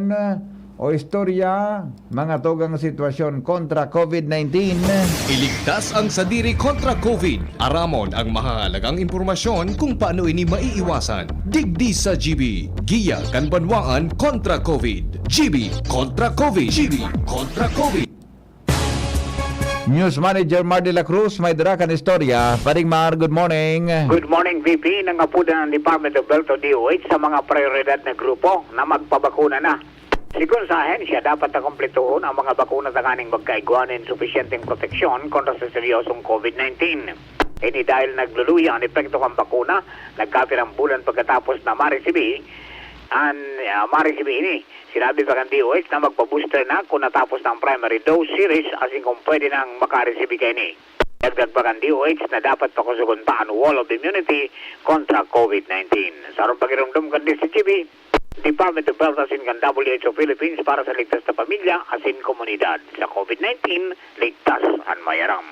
o istorya, mga tugang sitwasyon kontra COVID nineteen. Iligtas ang sadiri kontra COVID. Aramon ang mahahalagang impormasyon kung paano ini maiiwasan. Digdi sa G B, Giya kan Banwaan kontra COVID. G B kontra COVID. G B kontra COVID. News Manager Mar de la Cruz, may dara kan istorya. Paring Mar, good morning. Good morning, V P. Nangapodan ang Department of Health o D O H sa mga prayoridad na grupo na magpabakuna na. Sigon sa ahensya, dapat na kumpletuhon ang mga bakuna tanganing magkaigwa nin supisyenteng proteksyon kontra sa seryosong COVID nineteen. Ini dahil nagluluya an epekto kan bakuna, nagkapirang bulan pagkatapos na maresibi an, ah, maresibi ini. Sinabi pa kan D O H na magpa-booster na kun natapos na ang primary dose series asin kun pwede nang makaresibi kaini. Dagdag pa kan D O H na dapat pakusogon pa an wall of immunity kontra COVID nineteen. Sa sarong pagiromdom kan D Z G B, Department of Health asin kan W H O Philippines para sa ligtas na pamilya asin komunidad. Sa COVID nineteen, ligtas an mayaram.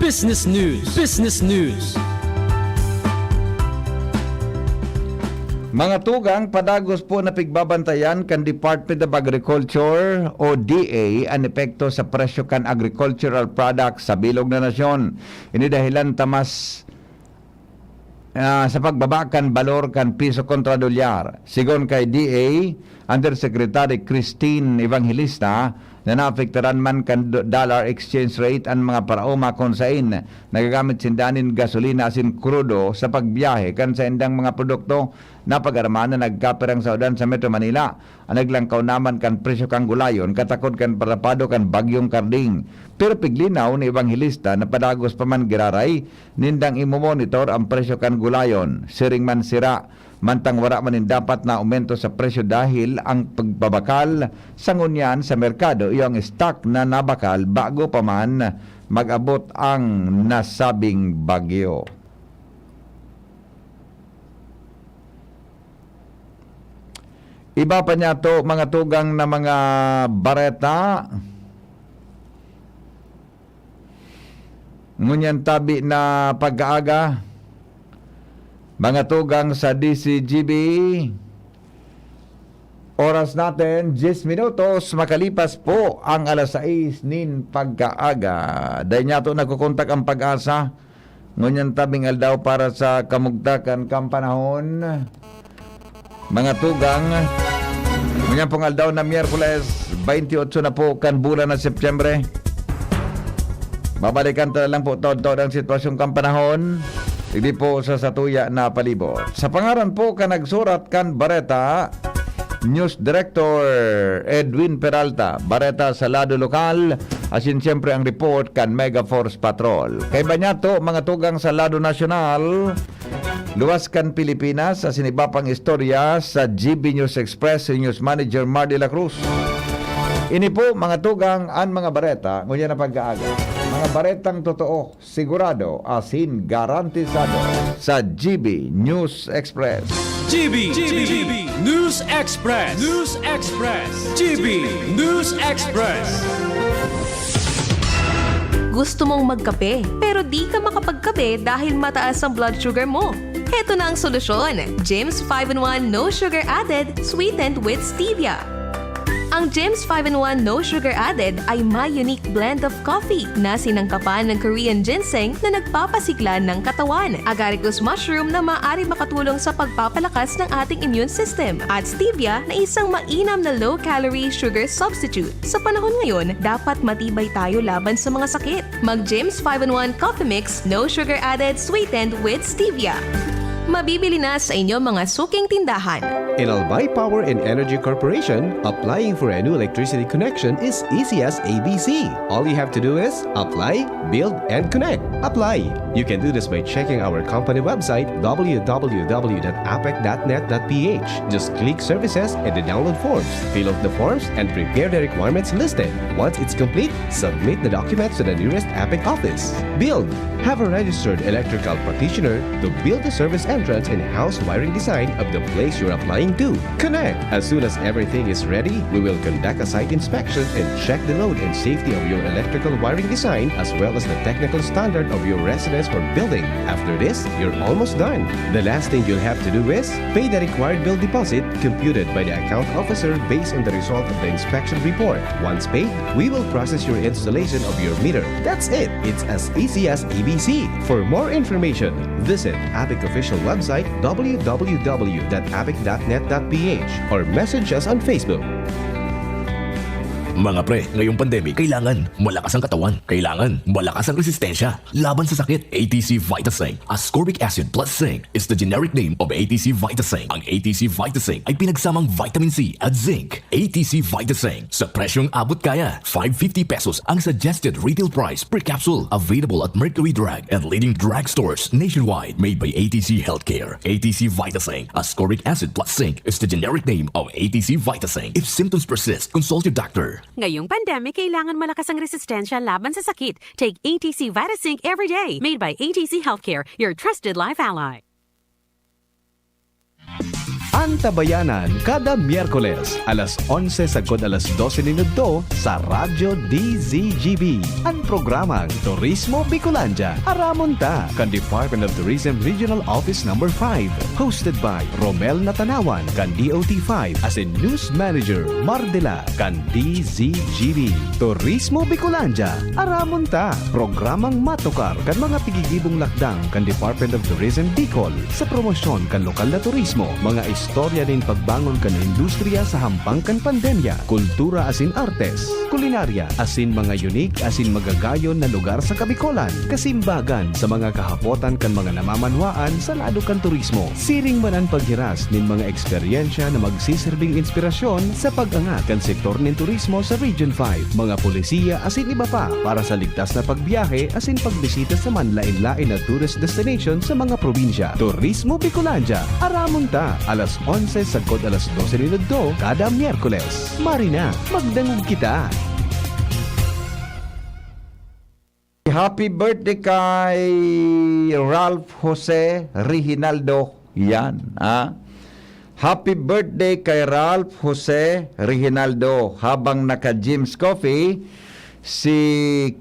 Business News. Business News. Mga tugang, padagos po na pigbabantayan kan Department of Agriculture o D A an epekto sa presyo kan agricultural products sa bilog na nasyon. Ini dahilan ta mas ah, sa pagbaba kan balor kan piso kontra dolyar. Sigon kay D A Undersecretary Christine Evangelista, na naapektaran man kan do- dollar exchange rate an mga paraoma kun sain nagagamit sinda nin gasolina asin krudo sa pagbiyahe kan saindang mga produkto na pag-armahan na nagkapirang saodan sa Metro Manila. An naglangkaw naman kan presyo kan gulayon katakod kan parapado kan Bagyong Karding. Pero piglinaw ni Evangelista na padagos pa man giraray nindang imo-monitor an presyo kan gulayon. Siring man sira, mantang wara man nin dapat na aumento sa presyo dahil ang pagbabakal sa ngunyan sa merkado iyo ang stock na nabakal bago pa man mag-abot ang nasabing bagyo. Iba pa niya to, mga tugang na mga bareta. Ngunyan tabi na pagkaaga, mga tugang sa D C G B. Oras natin, diyes minutos makalipas po ang alas sais nin pagkaaga. Dahil niya to nagkukontak ang pag-asa, ngunyan tabing aldaw para sa kamugtakan kan panahon. Mga tugang, ngunyan pong aldaw na Miyerkules, twenty-eight na po kan bulan na Setyembre. Babalikan ta na lang po taod-taod ang sitwasyon kan panahon, hindi po sa satuya na palibot. Sa pangaran po kan nagsurat kan bareta, News Director Edwin Peralta, bareta sa lado lokal, asin siyempre ang report kan Mega Force Patrol. Kaiba niya to, mga tugang sa lado nasyonal, luwas kan Pilipinas, asin iba pang istorya sa G B News Express, si News Manager Mar de la Cruz. Ini po, mga tugang, an mga bareta, ngunyan na pagkaaga. Mga baretang totoo, sigurado, asin garantisado sa G B News Express. G B, G B, News Express. News Express. G B News Express. Gusto mong magkape, pero di ka makapagkape dahil mataas ang blood sugar mo? Heto na ang solusyon, James five-in-one No Sugar Added, sweetened with stevia. Ang James five-in-one No Sugar Added ay may unique blend of coffee na sinangkapan ng Korean ginseng na nagpapasigla ng katawan, agaricus mushroom na maaari makatulong sa pagpapalakas ng ating immune system, at stevia na isang mainam na low-calorie sugar substitute. Sa panahon ngayon, dapat matibay tayo laban sa mga sakit. Mag James five-in-one Coffee Mix, no sugar added, sweetened with stevia. Mabibili na sa inyong mga suking tindahan. In Albay Power and Energy Corporation, applying for a new electricity connection is easy as A B C. All you have to do is apply, build, and connect. Apply. You can do this by checking our company website, w w w dot apec dot net dot p h. Just click services and the download forms. Fill out the forms and prepare the requirements listed. Once it's complete, submit the documents to the nearest APEC office. Build. Have a registered electrical practitioner to build the service entrance and house wiring design of the place you're applying to. Connect. As soon as everything is ready, we will conduct a site inspection and check the load and safety of your electrical wiring design as well as the technical standard of your residence or building. After this, you're almost done. The last thing you'll have to do is pay the required bill deposit computed by the account officer based on the result of the inspection report. Once paid, we will process your installation of your meter. That's it. It's as easy as A B C. For more information, visit APEC official website w w w dot apec dot net dot p h or message us on Facebook. Mga pre, ngayong pandemic, kailangan malakas ang katawan. Kailangan malakas ang resistensya laban sa sakit. A T C Vitasing, ascorbic acid plus zinc, is the generic name of A T C Vitasing. Ang A T C Vitasing ay pinagsamang vitamin C at zinc. A T C Vitasing, sa presyong abot kaya. Five fifty pesos ang suggested retail price per capsule. Available at Mercury Drug and leading drugstores nationwide. Made by A T C Healthcare. A T C Vitasing, ascorbic acid plus zinc, is the generic name of A T C Vitasing. If symptoms persist, consult your doctor. Ngayong pandemic, kailangan malakas ang resistensya laban sa sakit. Take A T C Vitazinc every day. Made by A T C Healthcare, your trusted life ally. Antabayanan kada Miyerkules, alas onse sagkod alas dose nin udto sa Radyo D Z G B. An programang Turismo Bicolandia, aramon ta kan Department of Tourism Regional Office Number five. Hosted by Romel Natanawan kan D O T five asin News Manager Mardela kan D Z G B. Turismo Bicolandia, aramon ta. Programang matukar kan mga tigigibong lakdang kan Department of Tourism Bicol sa promosyon kan lokal na turismo, mga istorya nin pagbangon kan industriya sa hampang kan pandemya, kultura asin artes, kulinarya, asin mga unique asin magagayon na lugar sa Kabicolan, kasimbagan sa mga kahapotan kan mga namamanwaan sa lado kan turismo. Siring man an paghiras nin mga eksperyensya na magsisirbing inspirasyon sa pag-angat kan sektor nin turismo sa Region five, mga polisiya asin iba pa para sa ligtas na pagbiyahe asin pagbisita sa manlaen-laen na tourist destination sa mga probinsya. Turismo Bicolandia, aramon ta, alas onse sagkod alas dose nin udto kada Miyerkules. Marina, magdangog kita! Happy birthday kay Ralph Jose Reginaldo. Yan, ah. Happy birthday kay Ralph Jose Reginaldo. Habang naka Jim's Coffee, si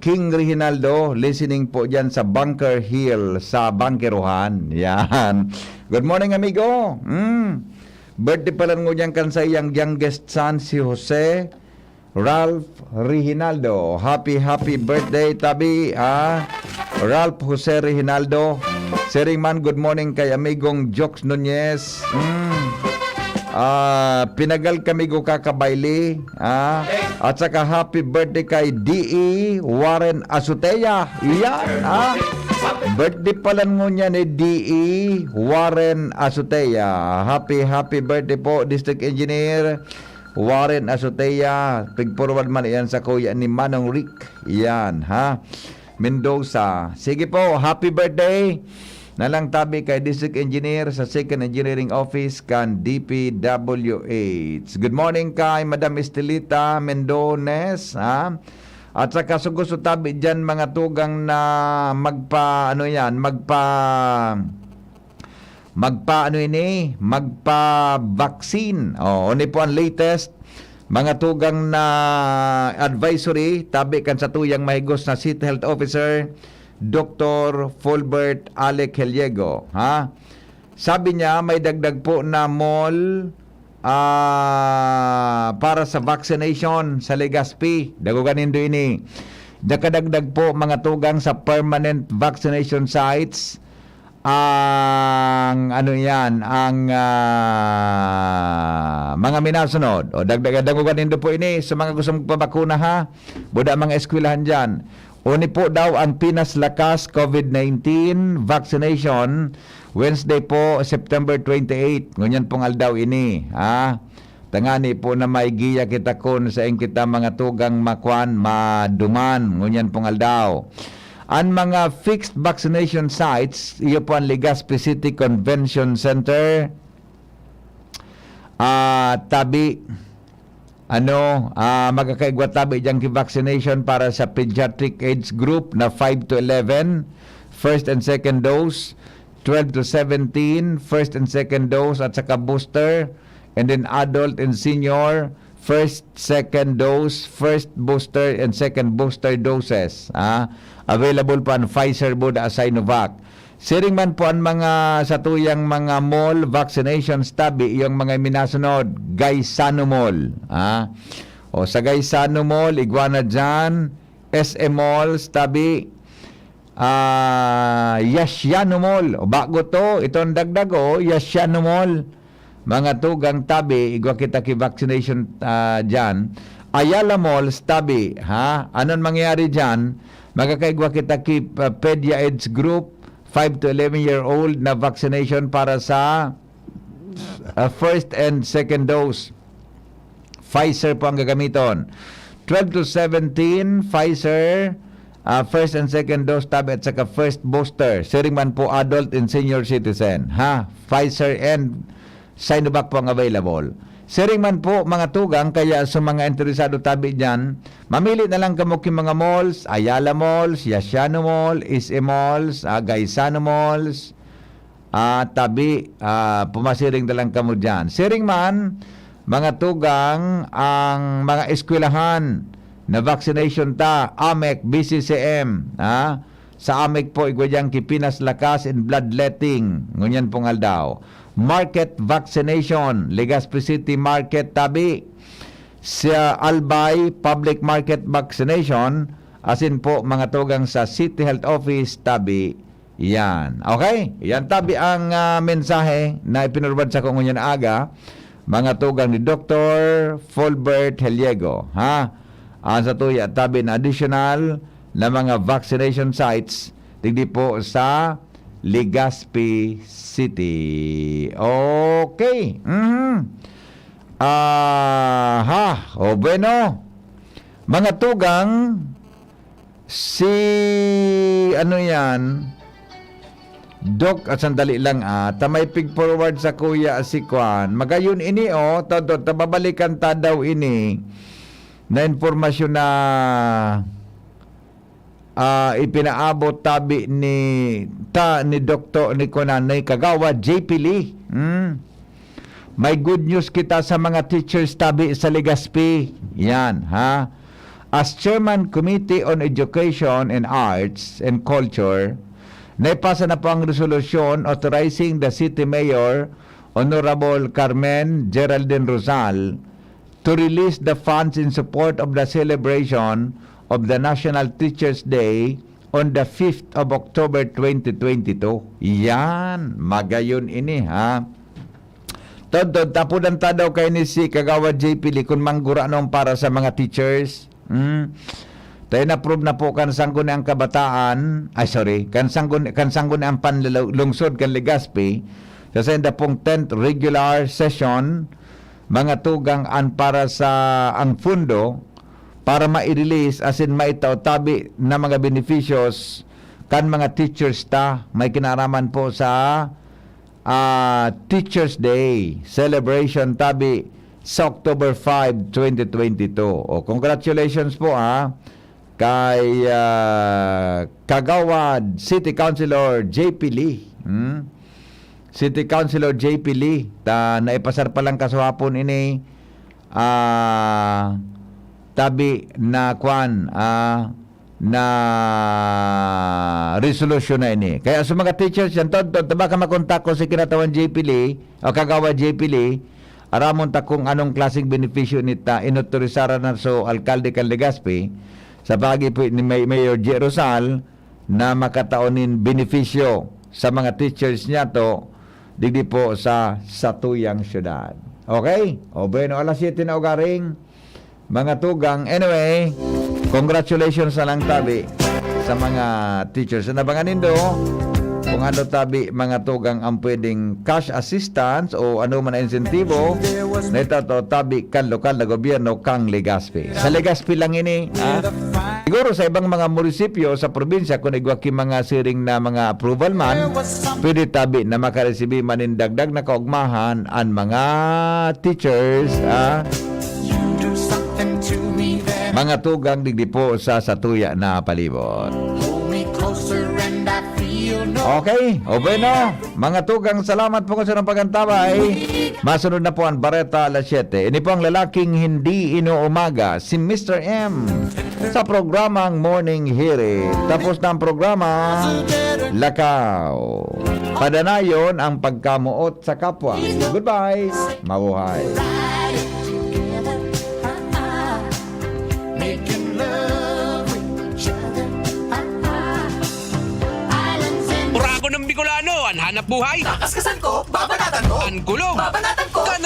King Reginaldo, listening po dyan sa Bunker Hill, sa Bangkerohan. Yan. Good morning, amigo. Mm. Birthday pala ngunyan kan saiyang youngest son, si Jose Ralph Reginaldo. Happy, happy birthday, tabi, ah. Ralph Jose Reginaldo. Siring man, good morning kay amigong Jokes Nunez. Mm. Ah, pinagal kami go kakabayli, ah. At saka happy birthday kay D E Warren Azotea. Iyan, ah. Birthday pala ngunyan ni D E Warren Azotea. Happy, happy birthday po, District Engineer Warren Azotea. Pig-forward man iyan sa kuya ni Manong Rick. Iyan, ha? Mendoza. Sige po, happy birthday na lang tabi kay District Engineer sa Second Engineering Office kan D P W H. Good morning kay Madam Estelita Mendones, ha? At saka su gusto tabi dyan mga tugang na magpa, ano yan, magpa, magpa, ano ini, magpa-vaccine. O, ini po ang latest, mga tugang na advisory, tabi kan satuyang mahigos na City Health Officer, Doktor Fulbert Alec Heliego. Ha? Sabi niya, may dagdag po na mall ah, para sa vaccination sa Legazpi. Dagogan nindo ini. Nakadagdag po mga tugang sa permanent vaccination sites ang ano yan, ang ah, mga minasunod. O dagdagan, dagogan nindo po ini sa mga gusto magpabakuna ha. Buda mga eskwelahan dyan. Uni po daw ang Pinas Lakas COVID nineteen vaccination, Wednesday po, September twenty-eight. Ngunyan pong aldaw ini, ha? Tangani po na may giya kita kun sain kita mga tugang makwan, maduman. Ngunyan pong aldaw. Ang mga fixed vaccination sites, iyo po ang Legazpi City Convention Center, ah, tabi, ano, ah, magkakaigwa tabi dyan ki vaccination para sa pediatric age group na five to eleven, first and second dose, twelve to seventeen, first and second dose, at saka booster, and then adult and senior, first, second dose, first booster, and second booster doses. Ah, available pa ang Pfizer, Buda, Sinovac. Siring man po ang mga satuyang mga mall vaccinations tabi, yung mga minasunod, Gaisano Mall. Ah. O sa Gaisano Mall, igwa na dyan, S M Malls tabi, ah, Yasiano Mall. O bago to, itong dagdag o, Yasiano Mall. Mga tugang tabi, igwa kita ki vaccination ah, dyan. Ayala Malls tabi, ha? Anon mangyayari dyan? Magkakaigwa kita ki ah, Pedia Age Group, five to eleven year old na vaccination para sa ah, first and second dose. Pfizer po ang gagamiton. Twelve to seventeen, Pfizer, ah, first and second dose tabi at saka first booster. Siring man po adult and senior citizen. Ha? Pfizer and Sinovac po ang available. Siring man po, mga tugang, kaya sa mga interesado tabi diyan, mamili na lang kamo ki mga malls, Ayala Malls, Yasiano Mall, S M Malls, ah, Gaisano Malls, ah, tabi, ah, pumasiring na lang kamo diyan. Siring man, mga tugang, ang mga eskwelahan na vaccination ta, AMEC, B C C M, ha? Sa AMEC po, igwa diyan ki Pinas Lakas and bloodletting, ngunyan pong aldaw. Market vaccination, Legazpi City Market tabi. Sa Albay, public market vaccination, asin po mga tugang sa City Health Office tabi. Yan. Okay? Yan tabi ang, ah, mensahe na ipinurwad sa ko ngunyan aga, mga tugang ni Doktor Fulbert Heliego, ha? Ang sa tuya tabi na additional na mga vaccination sites, digdi po sa Legazpi City. Okay. Mhm. Aha. O bueno. Mga tugang, si ano yan? Doc, at sandali lang, ah. Ta may pig-forward sa kuya si Kwan. Magayon ini, oh. Todo, tababalikan ta daw ini na impormasyon na, ah, ipinaabot tabi ni, ta, ni Doktor, ni Kunan, ni Kagawad J P Lee. Hmm? May good news kita sa mga teachers tabi sa Legazpi. Yan, ha? As Chairman Committee on Education and Arts and Culture, naipasa na po ang resolusyon authorizing the City Mayor, Honorable Carmen Geraldine Rosal, to release the funds in support of the celebration of the National Teachers Day on the fifth of October twenty twenty-two. Yan, magayon ini, ha? Todtod, tapudan ta daw kay ni si Kagawad J P Lee kun manggura nung para sa mga teachers. Hmm. Tayo na-prove na po kan sangguni ang kabataan, ay, sorry, kan sangguni, kan sangguni ang panlalaw-, lungsod kan Legazpi, sa sainda pong tenth regular session, mga tugang an para sa ang fundo para mai-release asin maitao tabi na mga beneficios kan mga teachers ta may kinaraman po sa, ah, Teachers Day celebration tabi sa October five, twenty twenty-two. O, congratulations po, ah, kay, ah, Kagawad City Councilor J P Lee. Hmm? City Councilor J P Lee, ta naipasar pa lang kasuhapon ini, ah, tabi na kwan, ah, na resolusyon na ini. Kaya sa mga teachers yan, tod, tod, baka makontak ko si kinatawan J P Lee, o Kagawad J P Lee, aramon ta kung anong klaseng benepisyo nita, inotorisara na so alkalde kan Legazpi, sa pagi po ni May-, Mayor J Rosal, na makatao nin benepisyo sa mga teachers niya to, digdi po sa satuyang syudad. Okay? O bueno, alas siyete na ugaring, mga tugang. Anyway, congratulations na lang tabi sa mga teachers. Nabangan nindo kung ano tabi, mga tugang, ang pwedeng cash assistance o ano man na insentibo na ito to tabi kan lokal na gobyerno kang Legazpi. Sa Legazpi lang ini, ha? Siguro sa ibang mga munisipyo sa probinsya, kung igwa ki mga siring na mga approval man, pwede tabi na makaresibi man nin dagdag na kaugmahan an mga teachers, ah, mga tugang digdi po sa satuya na palibot. Okay, o bueno, mga tugang, salamat po sa inyong pag-antabay. Masunod na po ang Bareta alas siyete. Ini po ang lalaking hindi inuumaga, si Mister M, sa programang Morning Hirit. Tapos na ang programa, lakaw. Padanayon ang pagkamoot sa kapwa. Goodbye. Mabuhay. Uragon ng Bicolano, an hanap buhay. Kakaskasan ko, babanatan ko. An kulog. Babanatan ko. Kan